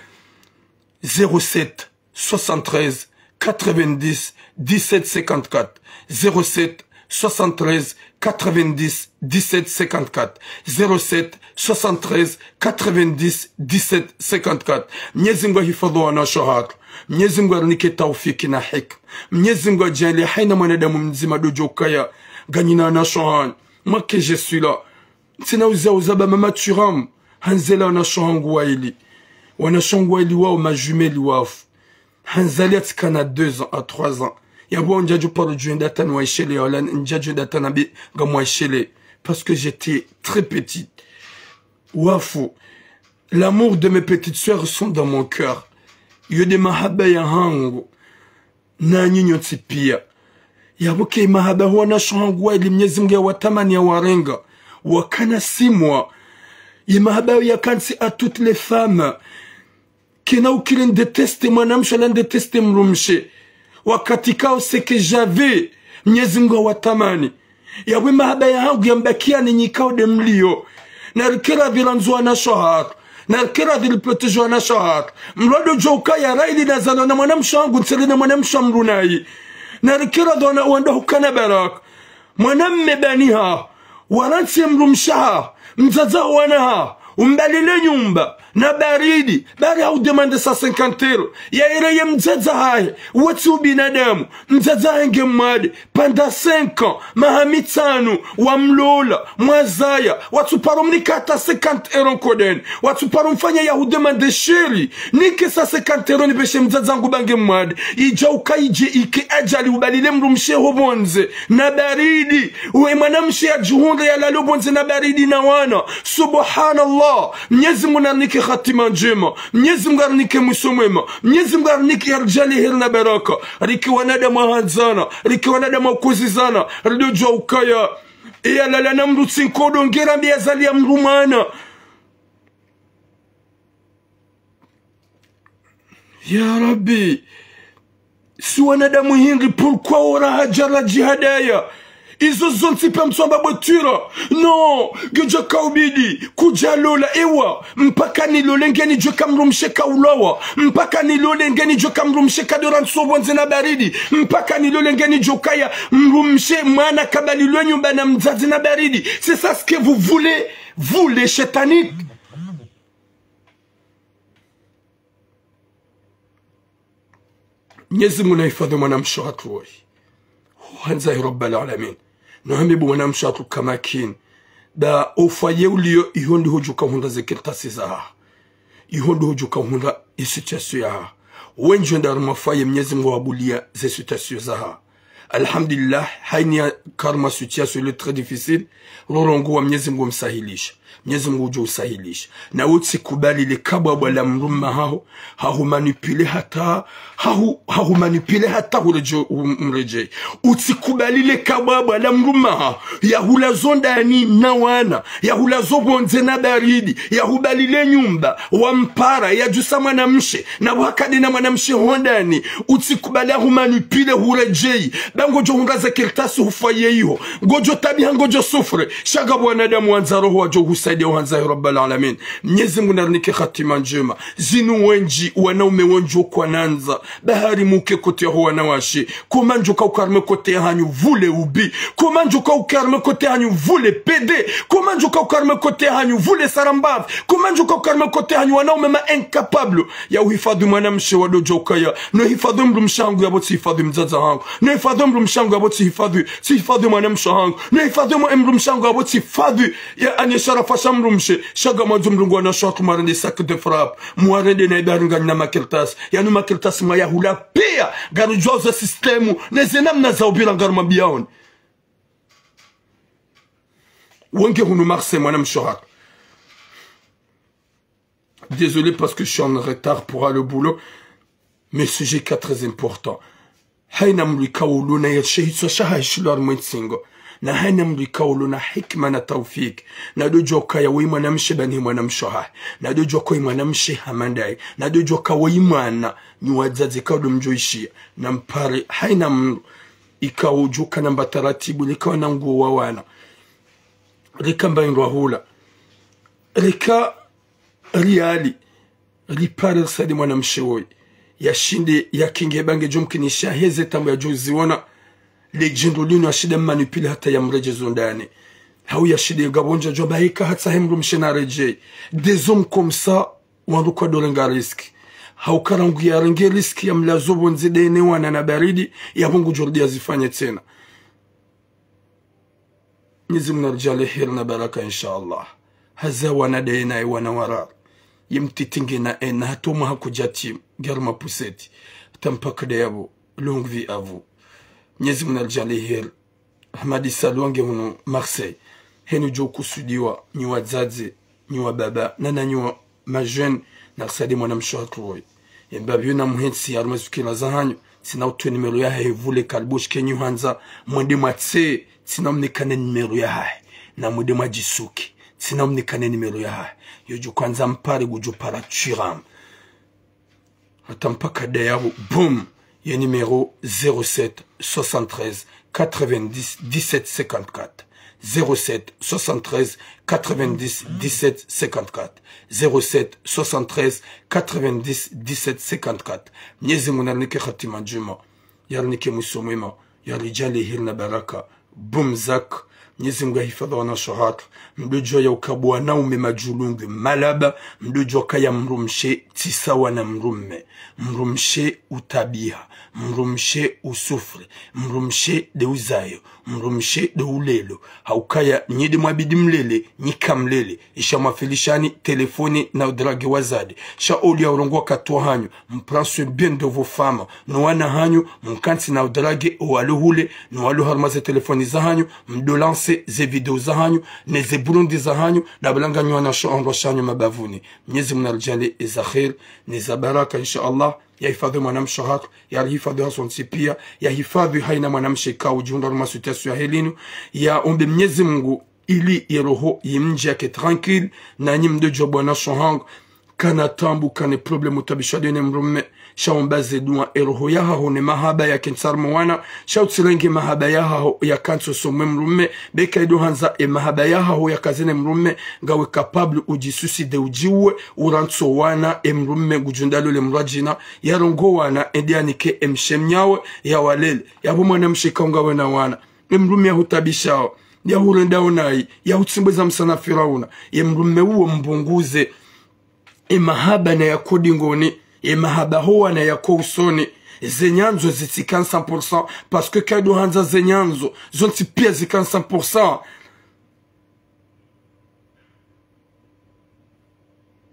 Zéro sept, soixante-treize, quatre-vingt-dix, dix-sept cinquante-quatre, zéro sept, soixante-treize, quatre-vingt-dix, dix-sept cinquante-quatre, zéro sept, soixante-treize, quatre-vingt-dix, dix-sept cinquante-quatre. Mnyezi Mngu ahifadhwi wanawashe hatru. Mnyezi Mngu arinike taufiki na hikma. Mnyezi Mngu ajaalie haina mwanadamu mdzima ndo djo ukaya nganyina wanawashe hanyu. Moi que je suis là. Ntsina uza uza ba mama Thuram, handzela wanawashe hangu waili. Wanawashe hangu waili wao ma jumelles wafu. Handzali atsikana deux ans à trois ans. Yapvo ndjadjo paro djuenda tani waishele, wala ndjadjo enda tana bi ngamwaishele. Parce que j'étais très petite. Wafu. L'amour de mes petites sœurs sont dans mon cœur. Yo nde mahaba yahangu. Na nyinyi nyontsi pia. Yapvo ke mahaba ho wanawashe hangu waili Mnyezi Mngu yawatamani yawarenga. Wakana six mois. Ye mahaba yo yakantsi à toutes les femmes. Kena ukiri ndeteste mwanamshe wala ndeteste mdrumshe. Wakati kao ce que j'avais, Mnyezi Mngu yawatamani. Yapvo mahaba yahangu yambakia ni nyikao nde mlio. Narike radhi randzo wanawashe hatru. Narike radhi riprotégé wanawashe hatru. Mdru ndo djo ukaya raili nazalwa na mwanamshe hangu, ntseli na mwanamshe mdru nayi. Narike radhi wana wandru hukana baraka. Mwanamme bani ha, warantsi mdrumshe ha, mdzadze ho wana ha, umbalile nyumba, na baridi, bari ha udemande cent cinquante euros, ya ire ye mdzadze hahe, wotsi ubinadamu, mdzadze hahe nge mwade, pendant cinq ans, maha mitsanu, wamlola, mwazaya, watsuparo mnika hata cinquante euros nkodeni, watsuparo mfanya ya hudemande chéri, nike cent cinquante euros nipveshe mdzadze hangu ba nge mwade, idja uka idje ike ajali ubalile mdrumshe ho pvondze, na baridi, uwe mwanamshe yadjihundre yalale ho pvondze na baridi na wana. Subhanallah. Mnyezi Mngu narinike hatima ndjema. Mnyezi Mngu arinike mwiso mwema. Mnyezi Mngu arinike yaridjaanlie heri na baraka. Rike wanadamu wahandzana. Rike wanadamu wakozizana. Rindo djuwa ukaya. Eyalala na mdru tsi nkodo nge rambe yazaliya mdru mwana. Ya Rabbi, si wanadamu hindri, pourquoi ora hadjara djihadaya? Izo zontsi pia mtsamba bwe Thuram. Non, ngedjo kaubidi, kudja lola, ewa, mpaka nilole nge nidjuwe ka mdrumshe kaulawa, mpaka nilole nge nidjuwe ka mdrumshe kadjo rantsiwa ho pvondze na baridi, mpaka nilole nge nidjuwe ukaya mdrumshe mwana kabalilwe nyumba na mdzadze na baridi. C'est ça ce que vous voulez, vous les shetanites. Mnyezi Mngu nahifadhwi mwanamshe hatru woyi. Handza ya Rabbal Alamin. Nohambibu mwanamshe hatru kamakini. Nda ofaye uliyo iho ndiho djuka hundra ze kartasi zaha. Iho ndiho djuka hundra ye situation yaha. Wendji wenda harumwa faye Mnyezi Mngu wabuliya ze situation zaha. Alhamdulillah, hayina karma situation ile très difficile, rorongowa Mnyezi Mngu msahilisha. Mnyezi Mngu udjo usahilisha. Na utsikubali le kabwabwa la mdrume haho, hahumanipile hata, hahu, hahumanipile hata huredje, um, mredjei. Utsikubali le kabwabwa la mdrume haho, yahulazo ndani na wana, yahulazo pvondze na baridi, yahubalile nyumba, wampara, yadjusa mwanamshe, na pvwakade na mwanamshe hondani, utsikubali ahumanipile huredjei, ba ngodjo hundra ze kartasi hufaye iho, ngodjo tabiha, ngodjo souffre, sha ngapvo wanadamu wandza roho wadjo husaidia, uhandza ya Rabbal Alamin. Mnyezi Mngu narinike hatima ndjema. Zinu wendji, wanaume wendji wo kwanandza, bahari muke kote yaho wanawashe. Comment ndjoka uka harumwa kote yahanyu vous les houbis? Comment ndjoka uka harumwa kote yahanyu vous les pédés? Comment ndjoka uka harumwa kote yahanyu vous les sarambaves? Comment ndjoka uka harumwa kote yahanyu wanaume ma incapables? Ya uhifadhwi mwanamshe wado djo ukaya. Nohifadhwi mdrumshe hangu yapvo tsihifadhwi mdzadze hangu. Nohifadhwi mdrumshe hangu yapvo tsihifadhwi, tsihifadhwi mwanamshe hangu. Nohifadhwi mwa-, mdrumshe hangu yapvo tsihifadhwi, ya, ani sharafu fasha mdrumshe, sha ngamwandzo mdrungu wanashe hatru mwarende sac de frappe, mwarende na ibari nganyi na makartasi. Yanu makartasi mwayahula pia, ngarudjuwa ze système, ne ze namna za upvira ngarumwambiyaoni. Wenge hunu Marseille, mwanamshe hatru. Désolé parce que je suis en retard pour aller au boulot. Mais sujet ka très important. Haina mdru ikao ulona ye shehitswa shahahe shilo harimwa entsingo. Na haina mdru ikao ulona hikima na taufiki. Nadodjuwa kaya woyi mwanamshe bani mwanamshe hahe. Nadodjuwa kaya woyi mwanamshe hama ndaye. Nadodjuwa kaya woyi mwana. Nyi wadzadze kaudjo mdjoishiya. Na mpare haina mdru ikao udjuka namba taratibu. Leka wana nguo wa wana. Leka mba indru hula. Leka riali, ripare risaidie mwanamshe woyi. Yashinde yakinge bange djo mkinisha heze tambu yadjo ziona. Le djindru linu yashinde mmanipule hata yamredjeze ndani. Hau yashinde ngapvo ndja djo mba eka hatsaha emdrumshe naredjeyi. Des hommes comme ça, wandru kwadjorenga risque. Hauka rangu yarenge risque yamlaze pvondze ndeye ne wana na baridi, yapvo ngudjorudi yazifanye tsena. Mnyezi Mungu naridjaanliye heri na baraka, insha Allah. Haza wana ndeye naye wana wararu. Ye mtiti ngena ena, hata omwaha kudjatimu, ngari mapuseti. Hata mpaka ndeyapvo, longue vie à vous. Mnyezi Mungu naridjaanliye heri. Hamadi Salonge hunu Marseille. Henu djo kusudiwa, nyi wadzadze, nyi wababa, na nanyi wa ma jeunes, narisaidie mwanamshe hatru woyi. Emba pvo na muhentsi harumwa ze fikira zahanyu, tsina utowa numéro yahahe vule kalibushi kenyu handza, mwende mwatse, tsina mnikane numéro yahahe, na mwende mwadjisuke, tsina mnikane numéro yahahe. Yodjo kwandza mpare ngudjo para twiram. Hata mpaka ndeyapvo, boum, ye numéro zéro sept soixante-treize quatre-vingt-dix dix-sept cinquante-quatre. Zéro sept soixante-treize quatre-vingt-dix dix-sept cinquante-quatre. Zéro sept soixante-treize quatre-vingt-dix dix-sept cinquante-quatre. Mnyezi Mungu narinike hatima ndjema. Yarinike mwiso mwema. Yaridjaanliye heri na baraka. Boum zak. Mnyezi Mungu yahifadhwi wanashe hatru. Mdodjuwa ya uka bo wanaume madjulungu malaba. Mdodjuwa kaya mdrumshe tsi sawa na mdrume. Mdrumshe utabiha. Mdrumshe usufri. Mdrumshe nde uzayo. Mdrumshe nde ulelo. Haukaya nyi nde mwabidi mlele, nyi kamlele. Isha mwafilishani telefoni na udrage wazade. Sha oliya urongowa wakati wahanyu, mprenez soin bien de vos femmes. No wana hanyu, mkantsi na udrage owalo hule, no walo harumwa ze telefoni zahanyu, mdo lancer ze video zahanyu, ne ze burundi zahanyu, na pvo la nganyi wanashe handrwa shanyu mabavuni. Mnyezi Mungu naridjaanliye eza heri, ne za baraka, insha Allah. Yahifadhwi mwanamshe hatru, yarihifadhwi hasontsi pia, yahifadhwi haina mwanamshe ikao udjihundra harumwa situation yahe linu, yaombe Mnyezi Mungu ili ye roho yimdje yake tranquille, nanyi mdodjuwa bo wanashe hangu, kana tambu, kana problème utabishwa ndeye ne mdrume, sha omba ze dua, ye roho yahaho ne mahaba yakentsi harumwa wana, sha utsirenge mahaba yahaho yakantsi osoni mwe mdrume, beka ido handza ye mahaba yahaho yakaze ne mdrume, ngawe capable udjisuicide udjiuwe, urantsi owana, ye mdrume ngudjo enda lole mdru wadjina, yarongowe wana, yende yanike ye mshe mnyawe, yawalele, yapvo mwanamshe ikao ngawe na wana. Ye mdrume yahutabishao, yahurendao nayi, yahutsimbweza msa na Firauna. Ye mdrume uwo mbunguze. Ye mahaba nayake dingoni, ye mahaba ho wana yake usoni. Ze nyandzo zitsike cent pour cent, parce que kaido handza ze nyandzo, zontsi pia zike cent pour cent.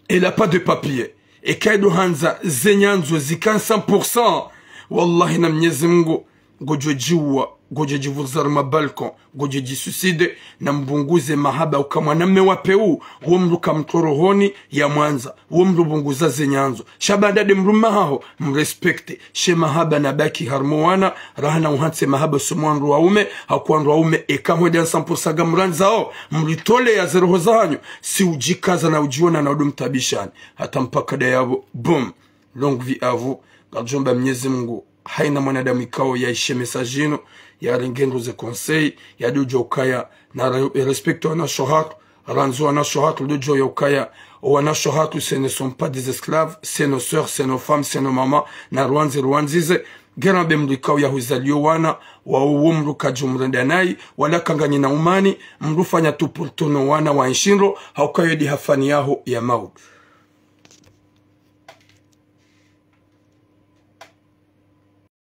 Elle a pas de papier. Ye kaido handza ze nyandzo zike cent pour cent. Wallahi na Mnyezi Mungu, ngodjo djiuwa, ngodjo djivuriza harumwa balcon, ngodjo djisuicide, na mbunguze mahaba uka mwanamme wa peu, wo mdru kamtro rohoni, yamwandza, wo mdru bunguza ze nyandzo. Sha baanda nde mdrume haho, mrespecte. She mahaba nabaki harumwa wana, raha na uhantsi mahaba osoni mwa wandru waume, haku wandru waume, eka hwenda cent pour cent ngamrandzao, mritole ya ze roho zahanyu, si udjikaza na udjiona na udo mtabishani. Hata mpaka ndeyapvo, boum. Longue vie à vous. Ngaridjo omba Mnyezi Mungu, haina mwanadamu ikao yaishiya message inu, yarenge ndro ze conseil, yadodjuwa ukaya, na re-, respecte wanashe hatru, randzi wanashe hatru, dodjuwa ya ukaya, wanashe hatru, ce ne sont pas des esclaves, c'est nos sœurs, c'est nos femmes, c'est nos mamans, na rwandzi, rwandzize, ngena be mdru ikao yahuzaliyo wana, wawo wo mdru kadjo mrenda nayi, wala kanganyina umani, mdru fanya tu pour tourner wana wa nshindro, hauka yo ndi hafani yaho ya maudu.